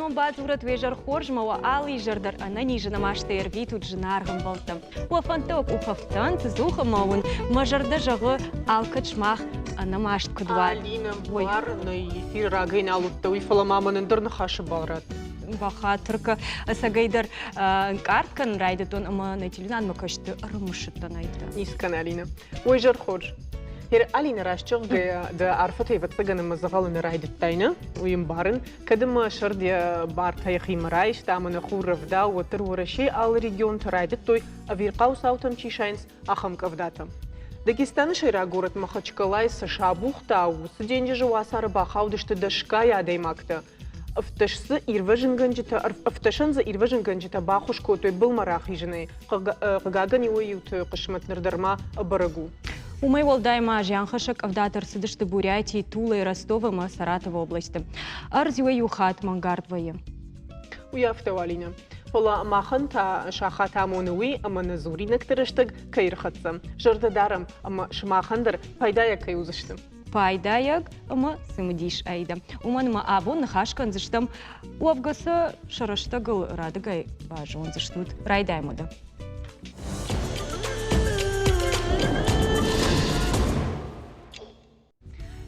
Фарнон бадзурӕд уе зӕр хорз мӕ уӕ алы изӕр дӕр ӕнӕнизы нымӕстӕй ӕрвитут зынаргъ ӕмбӕлттӕ. Уӕ фӕндтӕ уӕ къухӕфтӕнт дзух ӕмӕ уын мӕ зӕрдӕ зӕгъы, алкӕд сымах ӕнӕмаст куыд уат. Алина, бар нӕ эфир рагӕй нал уыдтӕ, уый фӕлӕ ма мӕн ӕндӕр ныхасы бар ратт. Бахатыр кӕ, ӕцӕгӕйдӕр ӕнкъард кӕнын райдыдтон ӕмӕ нӕ телеуынадмӕ кӕсты ӕрымысыдтӕн айтӕ. Ницы кӕн, Алина. Уый зӕр хорз. Хер Алина, раст зӕгъгӕйӕ, дӕ арфӕтӕй ӕвӕццӕгӕн ӕмӕ дзӕгъӕлы нӕ райдыдтай, нӕ? Уый ӕмбарын. Кӕд ӕмӕ сырд йӕ бартӕ йӕхимӕ райста ӕмӕ нӕ хур рӕвдау, уӕддӕр Уӕрӕсейы алы регионты райдыдтой ӕвирхъау цаутӕм чи сайынц, ахӕм къӕвдатӕ. Дагестаны сӕйраг горӕт Махачкалайы цы сабухта, уыцы денджызы уацары бахаудысты дӕсгай адӕймӕгтӕ. Ӕфтӕс дзы ирвӕзынгӕнджытӕ, ӕфтӕсӕн дзы ирвӕзынгӕнджытӕ баххуыс кодтой былмӕ рахизынӕй. Хъыгагӕн, иуӕй-иуты хъысмӕт ныр дӕр ма бӕрӕг у. Уымӕй уӕлдай ма зианхӕссӕг къӕвдатӕ ӕрцыдысты Бурятийы, Тулайы, Ростовы ӕмӕ Саратовы областы. Ӕрдз иуӕй-иу хатт мӕнгард вӕййы. Уый афтӕ у, Алинӕ. Фӕлӕ махӕн та сахат амоны уый, ӕмӕ нӕ дзуринӕгты рӕстӕг кӕй ӕрхӕццӕ. Зӕрдӕ дарӕм, ӕмӕ сымахӕн дӕр пайдайаг кӕй уыдзысты. Пайдайаг ӕмӕ цымыдис ӕйдӕ. Уымӕн ӕмӕ абон ныхас кӕндзыстӕм, уӕвгӕ сӕ сӕ рӕстӕгыл радыгай базондзыстут. Райдайӕм уӕдӕ.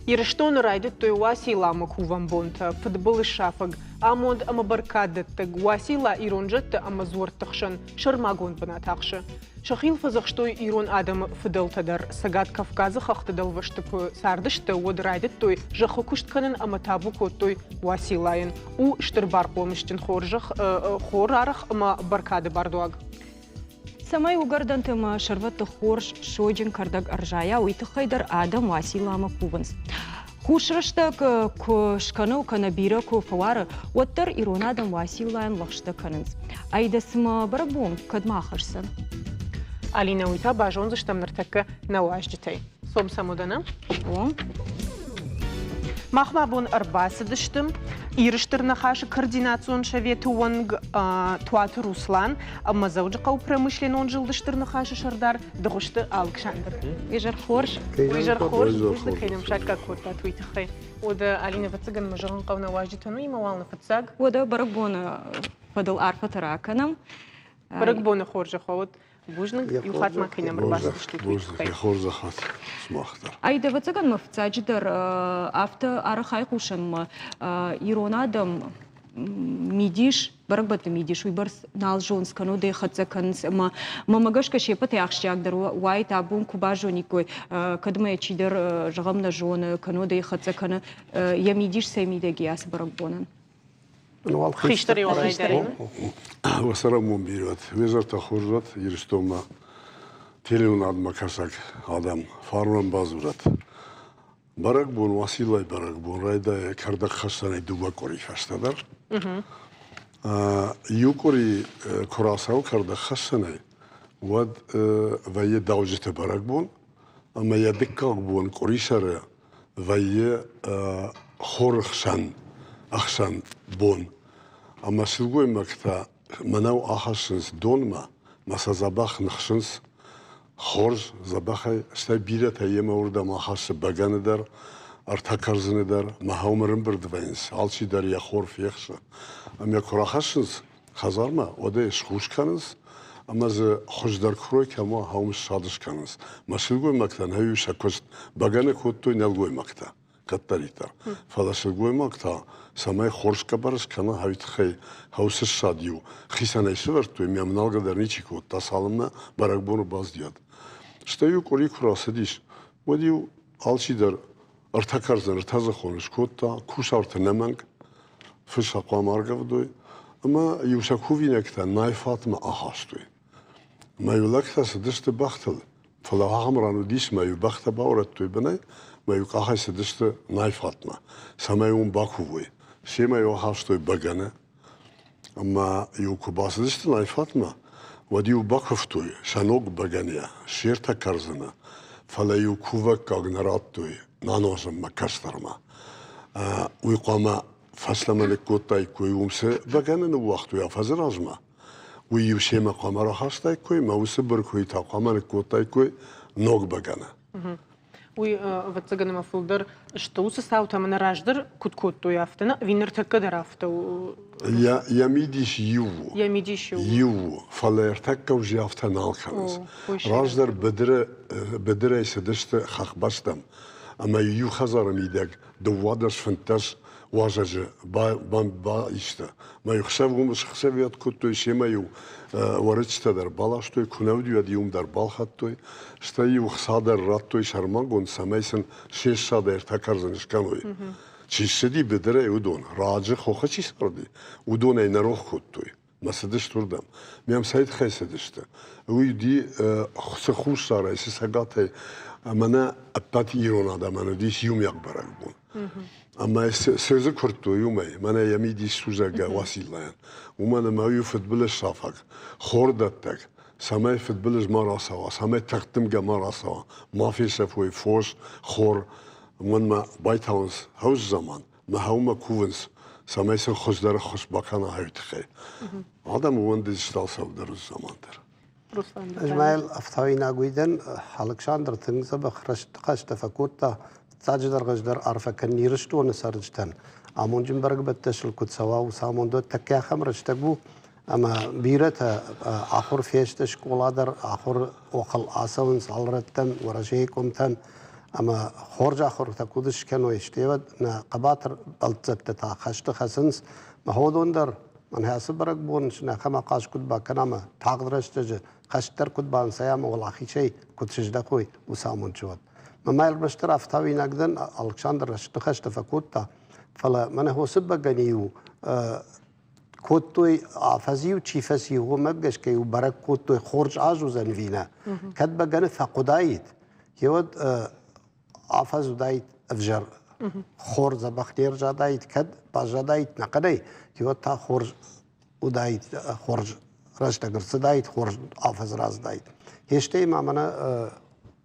Ирыстоны райдыдтой Уацилламы кувӕн бонтӕ, фыдбылыз сафӕг, амонд ӕмӕ бӕркаддӕттӕг Уацилла ирон зӕдтӕ ӕмӕ дзуӕртты хсӕн сӕрмагонд бынат ахсы. Сӕхи фӕдзӕхстой ирон адӕмы фыдӕлтӕ дӕр. Цӕгат Кавказы хӕхты дӕлвӕзты куы цардысты, уӕд райдыдтой зӕххы куыст кӕнын ӕмӕ табу кодтой Уациллайӕн. У стыр бархъомысджын хорзӕх, хорарӕх ӕмӕ бӕркады бардуаг. Цӕмӕй уыгӕрдӕнты ӕмӕ сӕрвӕтты хорз сойджын кӕрдӕг ӕрзайа, уый тыххӕй дӕр адӕм Уацилламӕ кувынц. Хус рӕстӕг куы скӕны кӕнӕ бирӕ куы фӕуары, уӕддӕр ирон адӕм Уациллайӕн лӕгъстӕ кӕнынц. Ай дӕ цымӕ бӕрӕгбон кӕдмӕ ахӕсдзӕн? Алинӕ, уый та базондзыстӕм ныртӕккӕ нӕ уазджытӕй. Цом сӕм уыдӕнӕ? О. Махмӕ абон ӕрбацыдысты Иры Стыр Ныхасы координацион советы уӕнг Туаты Руслан ӕмӕ Дзӕуджыхъӕуы промышленнон зылды Стыр Ныхасы сӕрдар Дыгъуызты Алыксандр. Изӕр хорз. Изӕр хорз. Бузныг, кӕй нӕм саккаг кодтат, уый тыххӕй. Уӕдӕ, Алинӕ, ӕвӕццӕгӕн мӕ зӕгъын хъӕуы нӕ уазджытӕн, уыимӕ уал нӕ фыццаг. Уӕдӕ бӕрӕгбоны фӕдыл арфӕтӕ ракӕнӕм. Бӕрӕгбоны хорзӕх уӕд. Бузныг, иу хатт ма кӕй нӕм ӕрбацыдыстут, уый тыххӕй. Хорзӕхат сымах дӕр. Ай, ӕвӕццӕгӕн мӕ фыццаджыдӕр афтӕ арӕх айхъусӕнмӕ ирон адӕм мидис, бӕрӕгбӕтты мидис уыйбӕрц нал зонынц, кӕннод ӕй хӕццӕ кӕнынц ӕмӕ мӕмӕ гӕсгӕ се ппӕтӕй ахсджиагдӕр уаид абон куы базониккой, кӕд ма йӕ чидӕр, зӕгъӕм, нӕ зоны, кӕннод ӕй хӕццӕ кӕны, йӕ мидис цӕй мидӕг и ацы бӕрӕгбонӕн. Хистӕр райдайӕн. Уӕ цӕрӕнбон бирӕ уӕд, уе зӕртӕ хорз уӕд, Ирыстонмӕ телеуынадмӕ кӕсӕг адӕм фарнӕн бадзурӕд. Бӕрӕгбон, Уациллайы бӕрӕгбон райдайы кӕрдӕгхӕссӕнӕй дыууӕ къуыри фӕстӕдӕр. Иу къуыри куы рацӕуы кӕрдӕгхӕссӕнӕй, уӕд вӕййы дауджыты бӕрӕгбон, ӕмӕ йӕ дыккаг бон къуырисӕры вӕййы хоры хсӕн, ӕхсӕн бон. Ӕмӕ сылгоймӕгтӕ мӕнӕу ахӕссынц донмӕ, мӕ сӕ дзӕбӕх ныхсынц хорз, дзӕбӕхӕй, стӕй бирӕтӕ йемӕ уырдӕм ахӕссы бӕгӕны дӕр, ӕртӕ кӕрдзыны дӕр, мӕ хъӕумӕ ӕрӕмбырд вӕййынц, алчи дӕр йӕ хор фехсы. Ӕмӕ куы рахӕссынц хӕдзармӕ, уӕд ӕй схус кӕнынц ӕмӕ дзы хуыздӕр куырой кӕм уа, ахӕм ссад скӕнынц. Мӕ сылгоймӕгтӕн ӕй сӕ куыст бӕгӕны кодтой нӕлгоймӕгтӕ кӕддӕриддӕр. Фӕлӕ сылгоймаг та, цӕмӕй хорз къӕбӕр скӕна, уый тыххӕй хӕусы ссад-иу хицӕнӕй сывӕрдтой, мӕ мналгӕ дӕр ничи кодта, цалынмӕ бӕрӕгбоны баздиад. Стӕй-иу къуыри куы рацыдис, уӕд-иу алчидӕр ӕртӕ кӕрдзын ӕртӕдзыхон скодта, кусарты нӕмӕнг, фыс хъуамӕ аргӕвдой, ӕмӕ-иу сӕ кувинӕгтӕ найфатмӕ ахастой. Мӕ-иу лӕгтӕ цыдысты бӕхтыл, фӕлӕ ахӕм ран уыдис, мӕ-иу бӕхтӕ баурӕдтой бынӕй, мӕ-иу къахӕй цыдысты найфатмӕ, цӕмӕй уым бакувой. Семӕ-иу ахастой бӕгӕны, ӕмӕ-иу куы бацыдысты найфатмӕ, уӕд-иу бакуывтой сӕ ног бӕгӕныйӕ, се ртӕ кӕрдзыны, фӕлӕ-иу кувӕггаг нӕ радтой нанозынмӕ кӕстӕрмӕ. Уый хъуамӕ фӕстӕмӕ ныккодтаиккой, уым цы бӕгӕны ныууагътой афӕдзы размӕ, уый-иу семӕ хъуамӕ рахастаиккой, мӕ уыцы быркуйы та хъуамӕ ныккодтаиккой ног бӕгӕны. Уый, ӕвӕццӕгӕн, ӕмӕ фылдӕр сты уыцы цаутӕ ӕмӕ нӕ раздӕр куыд кодтой, афтӕ нӕ, ӕви ныртӕккӕ дӕр афтӕ у? Йӕ мидис иу у. Йӕ мидис иу у. Иу у, фӕлӕ ӕртӕккӕ уже афтӕ нал кӕнынц. Раздӕр быдыры, быдырӕй цыдысты хӕхбӕстӕм, ӕмӕ иу хӕдзары мидӕг 12-15 уазӕджы баисты. Мӕ хсӕв уым схсӕвиат кодтой, семӕ-иу уӕрыччытӕ дӕр баластой, куы нӕ уыди, уӕд-иу уым дӕр балхӕдтой. Стӕй-иу хца дӕр радтой сӕрмагонд, цӕмӕй сын се ссад ӕртӕ кӕрдзын скӕной. Чи ссыди быдырӕй, уыдон, раджы хохы чи царди, уыдонӕй нӕ рох кодтой. Мӕ цыдысты уырдӕм. Мӕм цӕй тыххӕй цыдысты? Уый уыди цы хуссарӕй, цы цӕгатӕй, мӕнӕ ӕппӕт ирон адӕмӕн уыдис иумиаг бӕрӕгбон. Ӕмӕ цы дзы куырдтой уымӕй, мӕнӕ йӕ мидис судзаггӕ Уациллайӕн. Уымӕн ӕмӕ уый у фыдбылыз сафӕг, хордӕттӕг, цӕмӕй фыдбылыз ма рацӕуа, цӕмӕй тӕгъддымгӕ ма рацӕуа, ма фесӕфой фос, хор. Уымӕн ма байтауынц хӕуз заман, мӕ хъӕумӕ кувынц, цӕмӕй сын хуыздӕр ӕххуыс бакӕна уый тыххӕй. Адӕм ууӕндыдысты алцӕуыл дӕр уыцы заман дӕр. Ӕз ма йыл ӕфтауинаг уый дӕн, Алыксандр тынг дзӕбӕх хъӕстӕ фӕкодта, фыццаджыдӕр ӕз дӕр арфӕ кӕнын Ирыстоны цӕрджытӕн. Амонджын бӕрӕгбӕттӕ сыл куыд цӕуа, уыцы амонд уӕд тӕккӕ ахӕм рӕстӕг у, ӕмӕ бирӕтӕ ахуыр фесты скъола дӕр, ахуыр охыл ацӕуынц алы рӕттӕм, Уӕрӕсейы къуымтӕм, ӕмӕ хорз ахуыртӕ куыд скӕной, стӕй уӕд нӕ хъӕбатыр бӕлццӕттӕ та хӕсты хӕцынц. Мӕ ходон дӕр мӕн ацы бӕрӕгбон сынӕхӕм ахъаз куыд бакӕна ӕмӕ тагъд рӕстӕджы хӕст дӕр куыд банцайа ӕмӕ уӕлахизӕй куыд сыздӕхой, уыцы амондджын уӕд. Мӕ ма ӕрмӕстдӕр ӕфтауинаг дӕн, Алыксандр рӕстыхӕстӕ фӕкодта, фӕлӕ мӕнӕ хосы бӕгӕны-иу кодтой, афӕдз-иу чи фӕци, уымӕ гӕсгӕ-иу бӕрӕг кодтой, хорз аз уыдзӕн ӕви нӕ. Кӕд бӕгӕны фӕхъуыдаид, гъеуӕд афӕдз уыдаид ӕвзӕр. Хор дзӕбӕх не рзадаид, кӕд баззадаид нӕхъӕнӕй, гъеуӕд та хорз уыдаид, хорз рӕстӕг ӕрцыдаид, хорз афӕдз рацыдаид. Стӕй ма мӕнӕ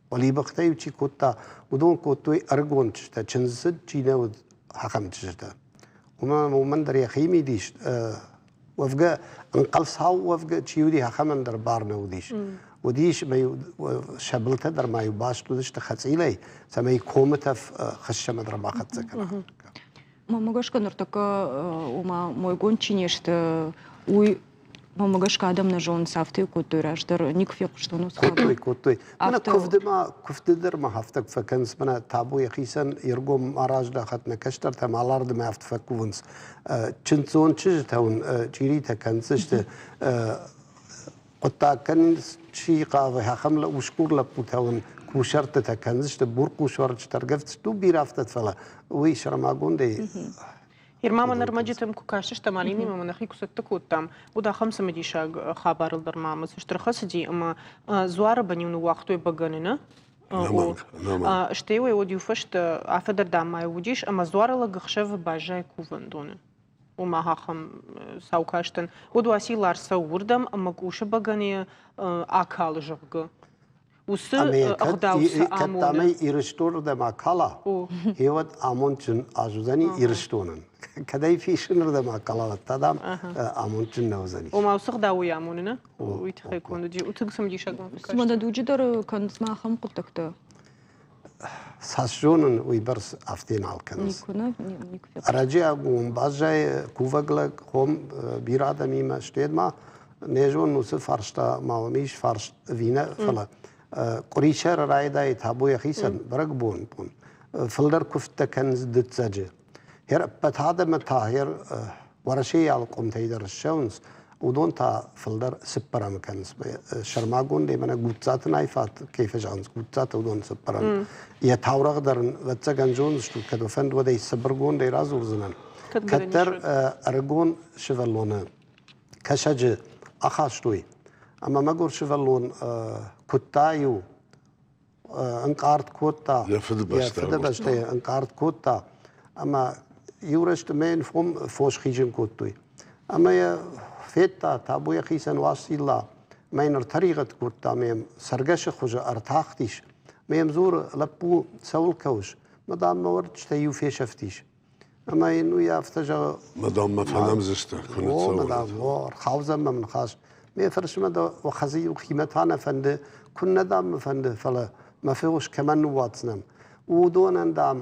уӕлибӕхтӕ-иу чи кодта, уыдон кодтой ӕрыгон чызджытӕ, чындзыцыд чи нӕ уыд, ахӕм чызджытӕ. Уымӕн уымӕн дӕр йӕхи мидис уӕвгӕ ӕнхъӕлцау уӕвгӕ чи уыди, ахӕмӕн дӕр бар нӕ уыдис. Уыдис ӕмӕ-иу сӕ былтӕ дӕр ма-иу баст уыдысты хӕцъилӕй, цӕмӕй комы тӕф хыссӕмӕ дӕр бахӕццӕ кӕна. Мӕнмӕ гӕсгӕ ныртӕккӕ, ома мойгонд чи не сты, уый мӕнмӕ гӕсгӕ адӕм нӕ зонынц, афтӕ кодтой раздӕр, никуы фехъуыстон уыцы хабар. Кодтой, кодтой. Мӕнӕ куывды ма, куывды дӕр ма афтӕ фӕкӕнынц, мӕнӕ табу йӕхицӕн йе ргом ма раздахӕд нӕ кӕстӕртӕм, алардымӕ афтӕ фӕкувынц. Чындздзон чызджытӕ уын чъиритӕ кӕндзысты, хъуыддаг кӕнынц чи хъавы, ахӕм усгур лӕппутӕ уын кусӕрттытӕ кӕндзысты, бурхъус уӕрджытӕ ӕргӕвддзысты, бирӕ афтӕ, фӕлӕ уый сӕрмагондӕй Ирма ма ӕрмӕджытӕм куы кастыстӕм, Алинимӕ ма нӕхи куы цӕттӕ кодтам, уӕд ахӕм цымыдисаг хабарыл дӕр ма мӕ цӕст ӕрхӕцыди, ӕмӕ дзуары бын-иу ныууагътой бӕгӕны, нӕ? Стӕй уӕд иу фӕстӕ афӕдӕр дам ма уыдис, ӕмӕ дзуары лӕг ӕхсӕвы баззайы кувӕндоны. Уымӕ ахӕм сау кастӕн. Уӕд Уасил ӕрцӕуы уырдӕм ӕмӕ къусы бӕгӕныйы акалы, зӕгъгӕ. Уыцы ӕгъдау цы амоны? Кӕд дам Ирыстонырдӕм акала, гъеуӕд амондджын аз уыдзӕни Ирыстонӕн. Кӕд ӕй фисынырдӕм акала, уӕд та дам амондджын нӕ уыдзӕни. Ома уыцы ӕгъдау уый амоны, нӕ? Уый тыххӕй конд уыди. Тынг цымыдисаг мӕм фӕкаст. Цыма дӕ дуджы дӕр кӕнынц ма ахӕм хъуыддӕгтӕ? Цас зонын, уыйбӕрц афтӕ нал кӕнынц. Никуы, нӕ? Никуы фехъуыстон. Ӕрӕджиаг уым баззайы кувӕг лӕг, хом бирӕ адӕмимӕ, стӕй ма не зонын уыцы фарста ма уӕм ис фарст ӕви нӕ, фӕлӕ къуырисӕры райдайы табу йӕхицӕн бӕрӕгбон бон. Фылдӕр куывдтӕ кӕнынц дыццӕджы. Хер ӕппӕт адӕмы та хер Уӕрӕсейы алы къуымтӕй дӕр ссӕуынц, уыдон та фылдӕр цыппӕрӕмы кӕнынц. Сӕрмагондӕй мӕнӕ Гуццаты найфат кӕй фӕзӕгъынц, Гуццаты уыдон цыппӕрӕм. Йӕ таурӕгъ дӕр ын, ӕвӕццӕгӕн, зондзыстут, кӕд уӕ фӕнд, уӕд ӕй цыбыргондӕй радзурдзынӕн. Кӕддӕр ӕрыгон сывӕллоны кӕсӕджы ахастой, ӕмӕ мӕгуыр сывӕллон куыдта-иу, ӕнкъард кодта, йӕ фыдыбӕстӕйы ӕнкъард кодта, ӕмӕ иу рӕсты мӕ йын фос хизын кодтой. Ӕмӕ йӕ федта, табу йӕхицӕн Уацилла, мӕ йын ӕртӕригъӕд кодта, мӕ йӕм цӕргӕсы хуызы ӕртахтис. Мӕ йӕм дзуры, лӕппу, цӕуыл кӕуыс? Мӕ дам, мӕ уӕрджытӕй иу фесӕфтис. Ӕмӕ йын уый афтӕ зӕгъы. Мадам, мӕ фӕнӕмдзысты, куы ныццӕуой. О, мадам, о, ӕрхаудзӕн мӕм ныхас. Ме фӕрсмӕ дӕ уӕхӕдзы иу химӕ та нӕ фӕнды, куыннӕ дам мӕ фӕнды, фӕлӕ мӕ фехъус кӕмӕн ныууадздзынӕн. Уыдонӕн, дам,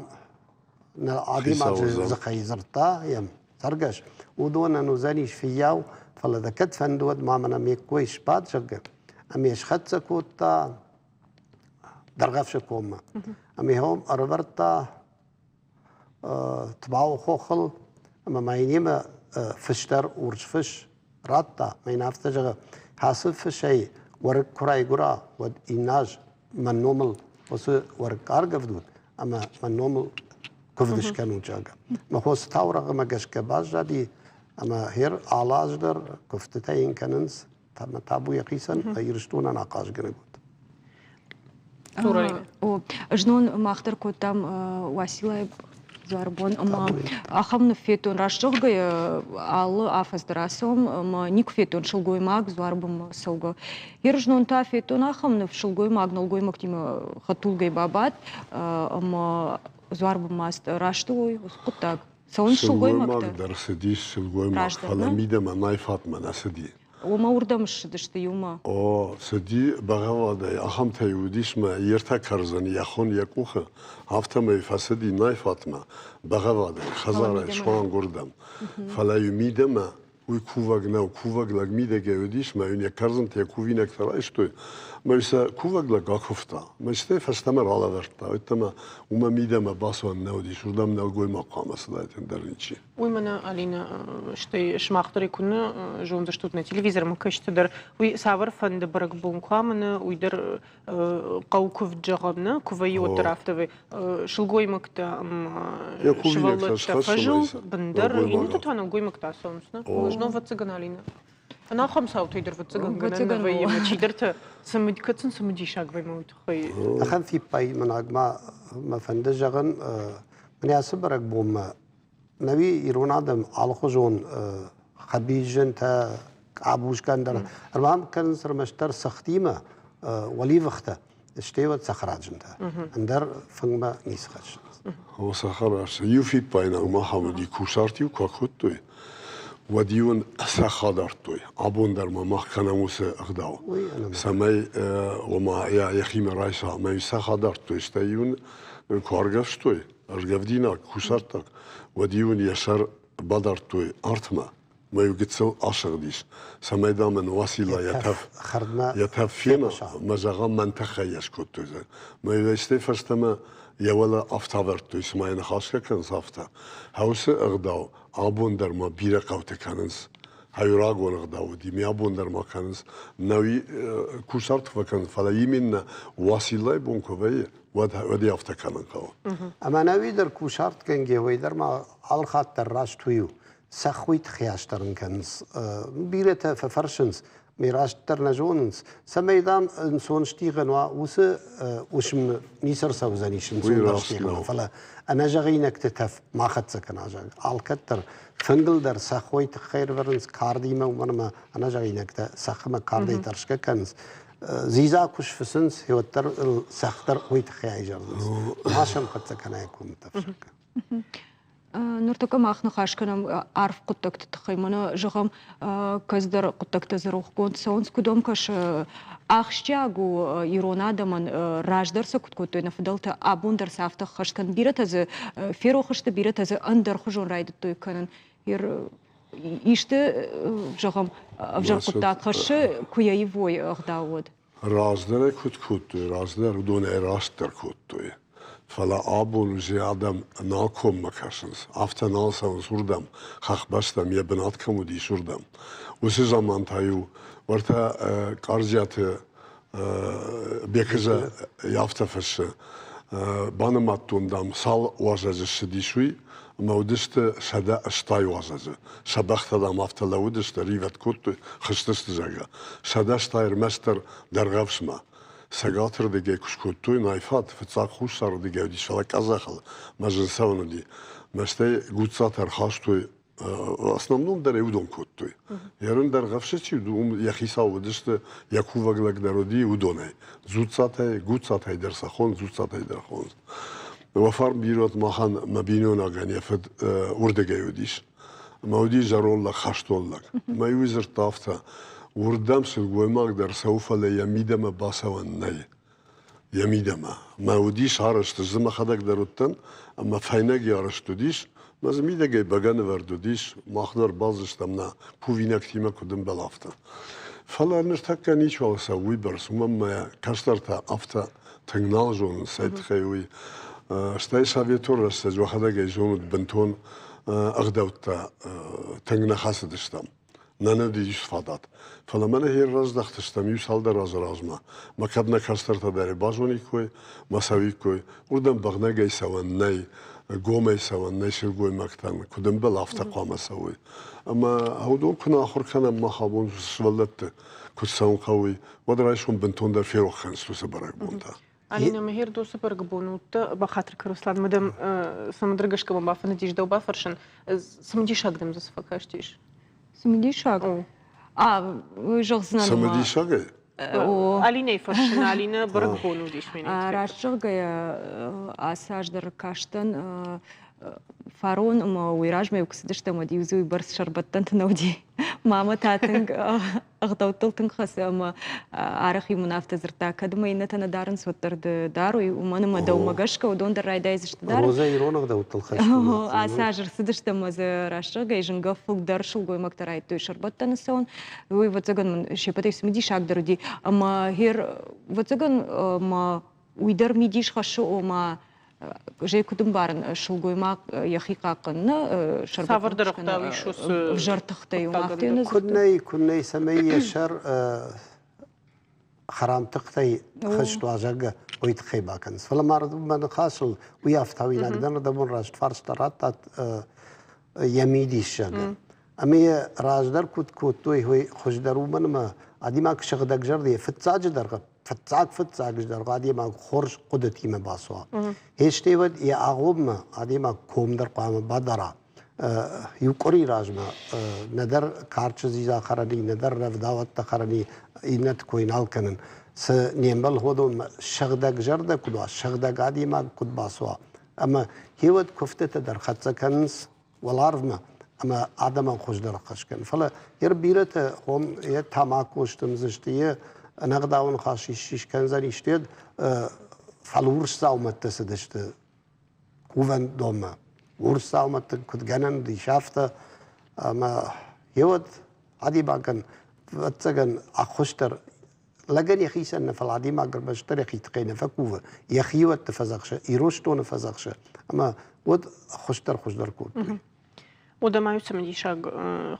нӕ адӕймаджы дзыхӕй дзырдта йӕм цӕргӕс, уыдонӕн уыдзӕнис фыййау, фӕлӕ дӕ кӕд фӕнды, уӕд ма мӕнӕ ме ккой сбад, зӕгъгӕ. Ӕмӕ йӕ схӕццӕ кодта Дӕргъӕвсы коммӕ. Ӕмӕ йӕ уым ӕрӕвӕрдта Тбауы хохыл ӕмӕ ма йын йемӕ фыс дӕр урс фыс радта. Ӕмӕ йын афтӕ зӕгъы, ацы фысӕй уӕрыкк куы райгуыра, уӕд иннӕ аз мӕн номыл уыцы уӕрыкк аргӕвдут ӕмӕ мӕн номыл куывд скӕнут, зӕгъгӕ. Мӕ хосы таурӕгъмӕ гӕсгӕ баззади ӕмӕ хер алы аз дӕр куывдтытӕ йын кӕнынц, ӕмӕ табу йӕхицӕн Ирыстонӕн ахъазгӕнӕг уыд. О, знон мах дӕр кодтам Уасилайы дзуарбон ӕмӕ ахӕм ныв федтон, раст зӕгъгӕйӕ, алы афӕдз дӕр ацӕуӕм ӕмӕ никуы федтон сылгоймаг дзуарбонмӕ цӕугӕ. Йе знон та федтон ахӕм ныв, сылгоймаг нӕлгоймӕгтимӕ хӕдтулгӕйы бабадт ӕмӕ дзуарбонмӕ раст у уыцы хъуыддаг. Цӕуынц сылгоймӕгтӕ. Сылгоймаг дӕр цыдис, сылгоймаг, фӕлӕ мидӕмӕ найфатмӕ нӕ цыди. Уымӕ уырдӕм ссыдысты иумӕ. О, цыди бӕгъӕввадӕй, ахӕмтӕй уыдис мӕ йе ртӕ кӕрдзыны йӕ хон йӕ къухы, афтӕмӕй фӕцыди найфатмӕ, бӕгъӕввадӕй, хӕдзарӕй суанг уырдӕм. Фӕлӕ-иу мидӕмӕ уый кувӕг нӕу, кувӕг лӕг мидӕгӕй уыдис, мӕ йын йӕ кӕрдзынтӕ йӕ кувинӕгтӕ райстой, мӕ сӕ кувӕг лӕг акуывта, мӕ стӕй фӕстӕмӕ ралӕвӕрдта, уӕдта уымӕ мидӕмӕ бацӕуӕн нӕ уыдис, уырдӕм нӕлгоймаг хъуамӕ цыдаид, ӕндӕр ничи. Уый мӕнӕ, Алинӕ, стӕй сымах дӕр куы нӕ зондзыстут нӕ телевизормӕ кӕсты дӕр, уый цавӕрфӕнды бӕрӕгбон куы амыны, уый дӕр хъӕу куывд зӕгъӕм, нӕ, куы вӕййы, уӕддӕр афтӕ вӕййы. Сылгоймӕгтӕ ӕмӕ сывӕллӕттӕ фӕзыл, бындӕр, иннӕтӕ та нӕлгоймӕгтӕ ацӕуынц, нӕ? Знон ӕвӕццӕгӕн, Алинӕ. Ӕнахъом цаутӕй дӕр ӕвӕццӕгӕн гӕнӕн нӕ вӕййы, ӕмӕ чидӕртӕ кӕд сын цымыдисаг вӕййы уый тыххӕй. Ахӕм фиппаинаг ма мӕ фӕнды зӕгъын, мӕнӕ ацы бӕрӕгбонмӕ нӕуи ирон адӕм алыхуызон хӕбизджынтӕ, къабузгӕн дӕр ӕрбам кӕнынц ӕрмӕстдӕр цыхтимӕ уӕливыхтӕ, стӕй уӕд цӕхӕраджынтӕ. Ӕндӕр фынгмӕ ницы хӕссынц. О, цӕхӕрарсы. Иу фиппаинаг ма ахӕм уыди, кусарт-иу куы акодтой, уӕд-иу ын цӕхх адардтой. Абон дӕр ма мах кӕнӕм уыцы ӕгъдау, цӕмӕй ома йӕхимӕ райса. Ӕмӕ-иу цӕхх адардтой, стӕй-иу ын куы аргӕвстой, ӕргӕвдинаг, кусӕрттаг, уӕд-иу ын йӕ сӕр бадардтой артмӕ, мӕ-иу гыццыл асыгъдис, цӕмӕй, дам, ын Уацилла йӕ тӕф фена, мӕ зӕгъӕм, мӕн тыххӕй йӕ скодтой. Мӕ стӕй фӕстӕмӕ йӕ уӕлӕ афтӕ ӕвӕрдтой, цыма йӕ ныхасгӕ кӕнынц, афтӕ. Хӕусы ӕгъдау абон дӕр ма бирӕ хъӕуты кӕнынц. Хӕйрагон ӕгъдау уыди, ме абон дӕр ма кӕнынц. Нӕуи кусарт фӕкӕнынц, фӕлӕ именно Уациллайы бон куы вӕййы, уӕд уӕд афтӕ кӕнын хъӕуы. Ӕмӕ нӕуи дӕр кусартгӕнгӕ, уый дӕр ма алыхатт дӕр раст уый у. Цӕхх уый тыххӕй асдӕрын кӕнынц. Бирӕтӕ фӕфӕрсынц, ме растдӕр нӕ зонынц, цӕмӕй, дам, ӕнцон стигъӕн уа, уыцы уысм ницы ӕрцӕудзӕнис ӕнцондӕр стигъӕн, фӕлӕ ӕнӕзӕгъинӕгты тӕф ма хӕццӕ кӕна, зӕгъ. Алкӕддӕр фынгыл дӕр цӕхх уый тыххӕй ӕрвӕрынц кардимӕ, уымӕн ӕмӕ ӕнӕзӕгъинӕгтӕ цӕххмӕ кардӕй тӕрсгӕ кӕнынц. Дзидза куы сфыцынц, уӕддӕр ыл цӕхх дӕр уый тыххӕй айзӕрдынц. Ма сӕм хӕццӕ кӕна комы тӕфсӕггӕ. Ныртӕккӕ мах ныхас кӕнӕм арф хъуыддӕгты тыххӕй. Мӕнӕ, зӕгъӕм, кӕцыдӕр хъуыддӕгтӕ дзы рохгонд цӕуынц. Куыд уӕм кӕсы, ахсджиаг у ирон адӕмӕн, раздӕр сӕ куыд кодтой нӕ фыдӕлтӕ, абон дӕр сӕ афтӕ ӕххӕст кӕнын? Бирӕтӕ дзы ферох сты, бирӕтӕ дзы ӕндӕрхуызон райдыдтой кӕнын. Исты, зӕгъӕм, ӕвзӕр хъуыддаг хӕссы, куы йӕ ивой ӕгъдау, уӕд? Раздӕр ӕй куыд кодтой, раздӕр уыдонӕй растдӕр кодтой. Фӕлӕ абон уже адӕм нал коммӕ кӕсынц, афтӕ нал цӕуынц уырдӕм, хӕхбӕстӕм йӕ бынат кӕм уыдис, уырдӕм. Уыцы заман та-иу уӕртӕ Къарджиаты Бекызӕ афтӕ фыссы, банымадтон, дам, цал уазӕджы ссыдис, уый, ӕмӕ уыдысты 180 уазӕджы. Сӕ бӕхтӕ, дам, афтӕ лӕууыдысты, ривӕд кодтой, хызтысты, зӕгъгӕ. 180 ӕрмӕстдӕр Дӕргъӕвсмӕ. Цӕгатырдыгӕй куы скодтой найфат, фыццаг хуссарырдыгӕй уыдис, фӕлӕ къӕдзӕхыл мӕ зын цӕуын уыди. Мӕ стӕй Гуццатӕ ӕрхастой в основном дӕр ӕй уыдон кодтой. Ерын Дӕргъӕвсы чи уыд, уым йӕ хицау уыдысты, йӕ кувӕг лӕг дӕр уыди уыдонӕй. Дзуццатӕй, Гуццатӕй дӕр сӕ хонынц, Дзуццатӕй дӕр хонынц. Уӕ фарн бирӕт махӕн мӕ бинойнагӕн йӕ фыд уырдыгӕй уыдис. Ӕмӕ уыди зӕронд лӕг, хӕстон лӕг. Мӕ иу дзырдта афтӕ, уырдӕм сылгоймаг дӕр цӕуы, фӕлӕ йӕ мидӕмӕ бацӕуӕн нӕй. йӕ мидӕмӕ. Мӕ уыдис арӕзт, ӕз дзы мӕхӕдӕг дӕр уыдтӕн, ӕмӕ фӕйнӕг арӕзт уыдис, мӕ дзы мидӕгӕй бӕгӕнывӕрд уыдис, мах дӕр бадзыстӕм нӕ кувинӕгтимӕ куыд ӕмбӕлы, афтӕ. Фӕлӕ ныртӕккӕ ничиуал цӕуы уыйбӕрц, уымӕн мӕ кӕстӕртӕ афтӕ тынг нал зонынц, цӕй тыххӕй уый. Стӕй советон рӕстӕджы уӕхӕдӕг ӕй зонут, бынтон ӕгъдӕуттӕ тынг нӕ хӕцыдыстӕм. Нӕ нын ис фадат. Фӕлӕ мӕнӕ хер раздӕхтыстӕм иу цалдӕр азы размӕ. Мӕ кӕд нӕ кӕстӕртӕ дӕр базониккой, мӕ цӕуиккой, уырдӕм бӕгънӕгӕй цӕуӕн нӕй, гомӕй цӕуӕн нӕй сылгоймӕгтӕн, куыд ӕмбӕлы, афтӕ хъуамӕ цӕуой. Ӕмӕ уыдон куы нӕ ахуыр кӕнӕм мах абон сывӕллӕтты, куыд цӕуын хъӕуы, уӕд райсом бынтондӕр ферох кӕнынц уыцы бӕрӕгбонтӕ. Алина Мегердо уыцы бӕрӕгбон уыдтӕ бахатыр кӕн, Руслан, ма дӕм цӕмӕдӕр гӕсгӕ мӕ бафӕндыдис дӕу бафӕрсын. Цымыдисаг дӕм дзы цы фӕкастис? Цымыдисаг? А, уый зӕгъдзынӕн. Цымыдисагӕй? Алинӕйы фӕрсын, Алинӕ бӕрӕгбон уыдис мӕнӕ. Раст зӕгъгӕйӕ, ацы аз дӕр кастӕн фарон ӕмӕ уый размӕ куы цыдыстӕм, уӕд иу дзы уыйбӕрц сӕрбӕттӕнты нӕ уыди. Мамӕ та тынг ӕгъдӕуттыл тынг хӕцы ӕмӕ арӕх-иу мын афтӕ дзырдта, кӕд мӕ иннӕтӕ нӕ дарынц, уӕддӕр ды дарой, уымӕн ӕмӕ дӕумӕ гӕсгӕ уыдон дӕр райдайдзысты дарын. Розӕ ирон ӕгъдӕуттыл хӕст Ацы аз ӕрцыдысты ӕмӕ дзы рӕстӕгӕй зынгӕ фылдӕр сылгоймӕгтӕ райдыдтой сӕрбӕттӕны цӕуын. Уый, ӕвӕццӕгӕн мын се ппӕтӕй цымыдисагдӕр уыди. Ӕмӕ гъер, ӕвӕццӕгӕн, мӕ уый дӕр мидис хӕссы, ома зӕй куыд ӕмбарын, сылгоймаг йӕхи хъахъхъӕныны Цавӕрдӕр ӕгъдау ис уыцы ӕвзӕр тыхтӕй Куыд нӕй, куыд нӕй, цӕмӕй йӕ сӕр хӕрам тыхтӕй хызт уа, зӕгъгӕ, уый тыххӕй бакӕнынц. Фӕлӕ ма мӕ ныхасыл уый ӕфтауинаг дӕн, дӕ раст фарста радтат йӕ мидис, зӕгъгӕ. Ӕмӕ йӕ раздӕр куыд кодтой, уый хуыздӕр уымӕн ӕмӕ адӕймаг сыгъдӕгзӕрдӕйӕ фыццаджыдӕр фыццаг-фыццаджыдӕр адӕймаг хорз хъуыдытимӕ бацуа. Хестӕй уӕд йӕ агъоммӕ адӕймаг ком дӕр хъуамӕ бадара. Иу къуыри размӕ нӕдӕр карчы дзидза хӕрӕни, нӕдӕр рӕвдауӕттӕ хӕрӕни, иннӕты кой нал кӕнын. Цы не мбӕлы уыдонмӕ сыгъдӕг зӕрдӕ куыд уа, сыгъдӕг адӕймаг куыд бацуа. Ӕмӕ хеуӕд куывтытӕ дӕр хӕццӕ кӕнынц уӕларвмӕ ӕмӕ адӕмӕн хуыздӕр ӕххӕст кӕнын. Фӕлӕ йе бирӕтӕ хом йе тамако сдымдзысты, йе ӕнӕгъдауы ныхас исчи скӕндзӕн, исты фӕлурс дзаумӕттӕ цыдысты кувӕндонмӕ. Урс дзаумӕтты куыд гӕнӕн уыдис, афтӕ ӕмӕ йеуӕд адӕймагӕн, ӕвӕццӕгӕн, ӕххуыс дӕр лӕгӕн йӕхицӕн нӕ, фӕлӕ адӕймаг ӕрмӕстдӕр йӕхи тыххӕй нӕ фӕкувы, йӕхиуӕтты фӕдзӕхсы, Ирыстоны фӕдзӕхсы, ӕмӕ уӕд хуыздӕр хуыздӕр кодтой. Уӕдӕ ма иу цымыдисаг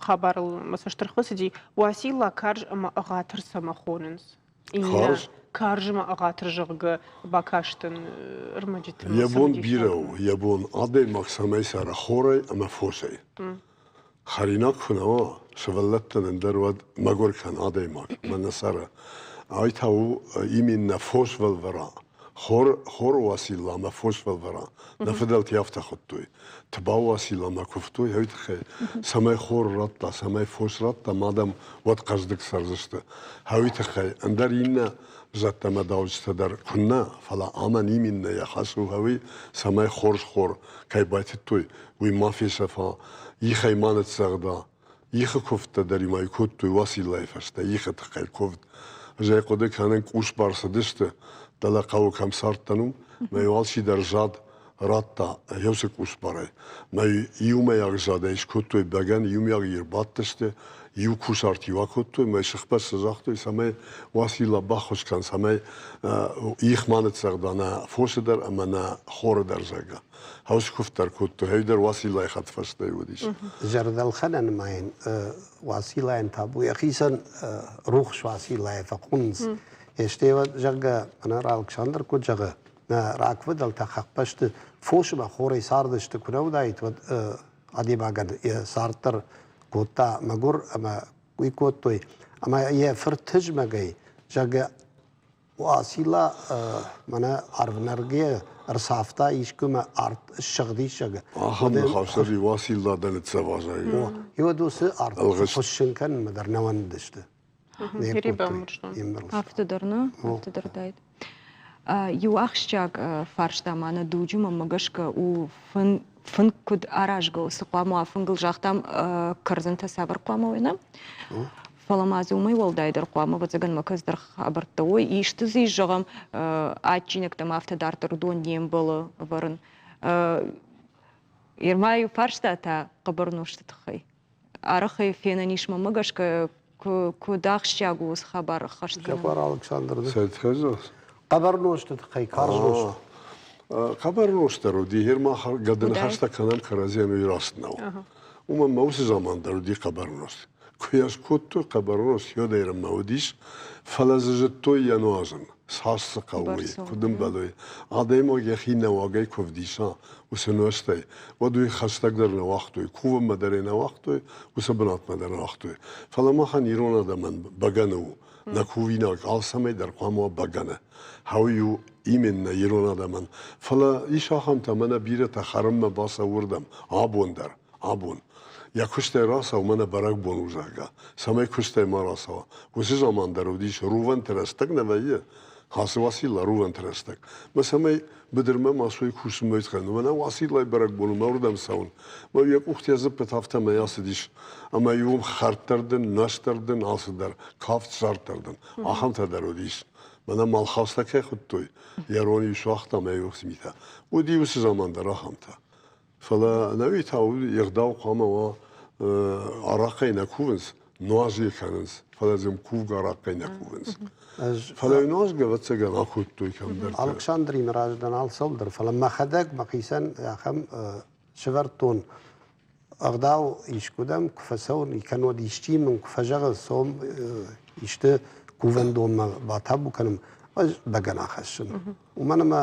хабарыл мӕ цӕст ӕрхӕцыди. Уацилла карз ӕмӕ ӕгъатыр цӕмӕ хонынц? Карз? Карз ӕмӕ ӕгъатыр, зӕгъгӕ, бакастӕн ӕрмӕджыты. Йӕ бон бирӕ у, йӕ бон адӕймаг цӕмӕй цӕра хорӕй ӕмӕ фосӕй. Хӕринаг куы нӕ уа, сывӕллӕттӕн ӕндӕр уӕд мӕгуыр кӕн адӕймаг, мӕнӕ цӕры. Ай та у именно фосвӕлвӕра. Хор, хор Уацилла ӕмӕ фосвӕлвӕра. Нӕ фыдӕлтӕ афтӕ хуыдтой. Тыбау Уацилламӕ куывтой уый тыххӕй, цӕмӕй хор радта, цӕмӕй фос радта, ӕмӕ адӕм уӕд хъӕздыг цӕрдзысты. Уый тыххӕй ӕндӕр иннӕ зӕдтӕ ӕмӕ дауджытӕ дӕр куыннӕ, фӕлӕ амӕн именно йӕ хӕс у уый, цӕмӕй хорз хор кӕй байтыдтой, уый ма фесӕфа, ихӕй ма ныццӕгъда. Ихы куывдтӕ дӕр-иу кодтой Уациллайы фӕстӕ, ихы тыххӕй куывд. Ӕз ӕй хъуыды кӕнын, къусбар цыдысты, дӕлӕ хъӕуы кӕм цардтӕн, уым, мӕ-иу алчидӕр зад радта еуцы къусбарӕй. Мӕ иумӕйаг задӕй скодтой бӕгӕн, иумӕйаг ӕрбадтысты, иу кусарт-иу акодтой, мӕ сыхбӕсты загътой, цӕмӕй Уацилла баххуыс кӕн, цӕмӕй их ма ныццӕгъда нӕ фосы дӕр ӕмӕ нӕ хоры дӕр, зӕгъгӕ. Хӕскуывд дӕр кодтой, хӕйдӕр Уациллайы хӕдфӕстӕ уыдис. Зӕрдӕлхӕнӕн ма йын Уациллайӕн табу йӕхицӕн рухс Уациллайы фӕхонынц. Стӕй, зӕгъгӕ, мӕнӕ Алыксандр куыд зӕгъы, нӕ рагфыдӕлтӕ хӕхбӕсты фосмӕ хорӕй цардысты, куы нӕ уыдаид, уӕд адӕймагӕн йӕ цард дӕр кодта мӕгуыр ӕмӕ уый кодтой. Ӕмӕ йӕ фырт тызмӕгӕй, зӕгъгӕ, Уацилла мӕнӕ арвнӕргӕ ӕрцавта искуы мӕ арт ссыгъдис, зӕгъгӕ. Ахӕм ныхас ӕви Уацилла дӕ ныццӕва, зӕгъгӕ. Уӕд уыцы арт хуыссын кӕнынмӕ дӕр нӕ уӕндыдысты. Афтӕ дӕр нӕ, афтӕ дӕр дайд. Иу ахсджиаг фарста ма нӕ дуджы, мӕнмӕ гӕсгӕ, у фынг куыд аразгӕ у, цы хъуамӕ уа фынгыл, загътам, кӕрдзынтӕ цавӕр хъуамӕ уой, нӕ? Фӕлӕ ма дзы уымӕй уӕлдайдӕр хъуамӕ, ӕвӕццӕгӕн, мӕ кӕцыдӕр хабӕрттӕ уой. Исты дзы ис, зӕгъӕм, адджинӕгтӕм афтӕ дарддӕр уыдон не мбӕлы ӕвӕрын. Ерма иу фарста та хъӕбӕр нозты тыххӕй. Арӕхӕй фенӕн ис, мӕнмӕ гӕсгӕ, куыд ахсджиаг у уыцы хабар ӕххӕст кӕнын. Хабар Александр. Хъӕбӕр нозты тыххӕй карз нозт. Хъӕбӕр нозт дӕр уыди, гъер мах гӕдыныхӕстӕ кӕнӕм кӕрӕдзийӕн, уый раст нӕу. Уымӕн ма уыцы заман дӕр уыди хъӕбӕр нозт. Куы йӕ скодтой, хъӕбӕр нозт йодӕйрӕммӕ уыдис, фӕлӕ дзы зыдтой йӕ нуазын, цас цы хъӕуы, уый, куыд ӕмбӕлы. Адӕймаг йӕхи нӕуӕгӕй куы ӕвдиса уыцы нозтӕй, уӕд уый хӕстӕгдӕр нӕ уагътой, кувынмӕ дӕр ӕй нӕ уагътой, уыцы бынатмӕ дӕр нӕ уагътой. Фӕлӕ махӕн ирон адӕмӕн бӕгӕны у, нӕ кувинаг алцӕмӕй дӕр хъуамӕ уа бӕгӕны. Хъӕуы-иу именно ирон адӕмӕн. Фӕлӕ ис ахӕмтӕ, мӕнӕ бирӕтӕ хӕрынмӕ бацӕуы уырдӕм, абон дӕр, абон. Йӕ куыстӕй рацӕуы, мӕнӕ бӕрӕгбон у, зӕгъгӕ, цӕмӕй куыстӕй ма рацӕуа. Уыцы заман дӕр уыдис, рувӕнты рӕстӕг нӕ вӕййы, Ацы Уацилла рувӕнты рӕстӕг. Мӕ цӕмӕй быдырмӕ ма суй кусынмӕ кӕнын. Мӕнӕ Уациллайы бӕрӕгбоны мӕ уырдӕм цӕуын. Мӕ йӕ къухтӕ дзыппыты афтӕмӕй ацыдис. Ӕмӕ иу хӕрд дӕр дын, нӕст дӕр дын, алцы дӕр, кафт, зард дӕр дын. Ахӕмтӕ дӕр уыдис. Мӕнӕ Малхазтӕ кӕй хуыдтой, йӕ рон иу суагъта ӕмӕ иу митӕ. Уыди уыцы заман дӕр ахӕмтӕ. Фӕлӕ ӕнӕуи та йе гъдау хъуамӕ уа, арахъхъӕй нӕ кувынц, нуазгӕ кӕнынц, фӕлӕ дзы кувгӕ арахъхъӕй нӕ кувынц. Фӕлӕ нуазгӕ, ӕвӕццӕгӕн, акодтой кӕмдӕрты. Алыксандримӕ раздӕн алцӕуылдӕр, фӕлӕ мӕхӕдӕг мӕхицӕн ахӕм сӕвӕрдтон ӕгъдау искуыдӕм куы фӕцӕуын, кӕннод исчи мын куы фӕзӕгъы, цом исты кувӕндонмӕ батабу кӕнӕм, ӕз бӕгӕны ахӕссын. Уымӕн ӕмӕ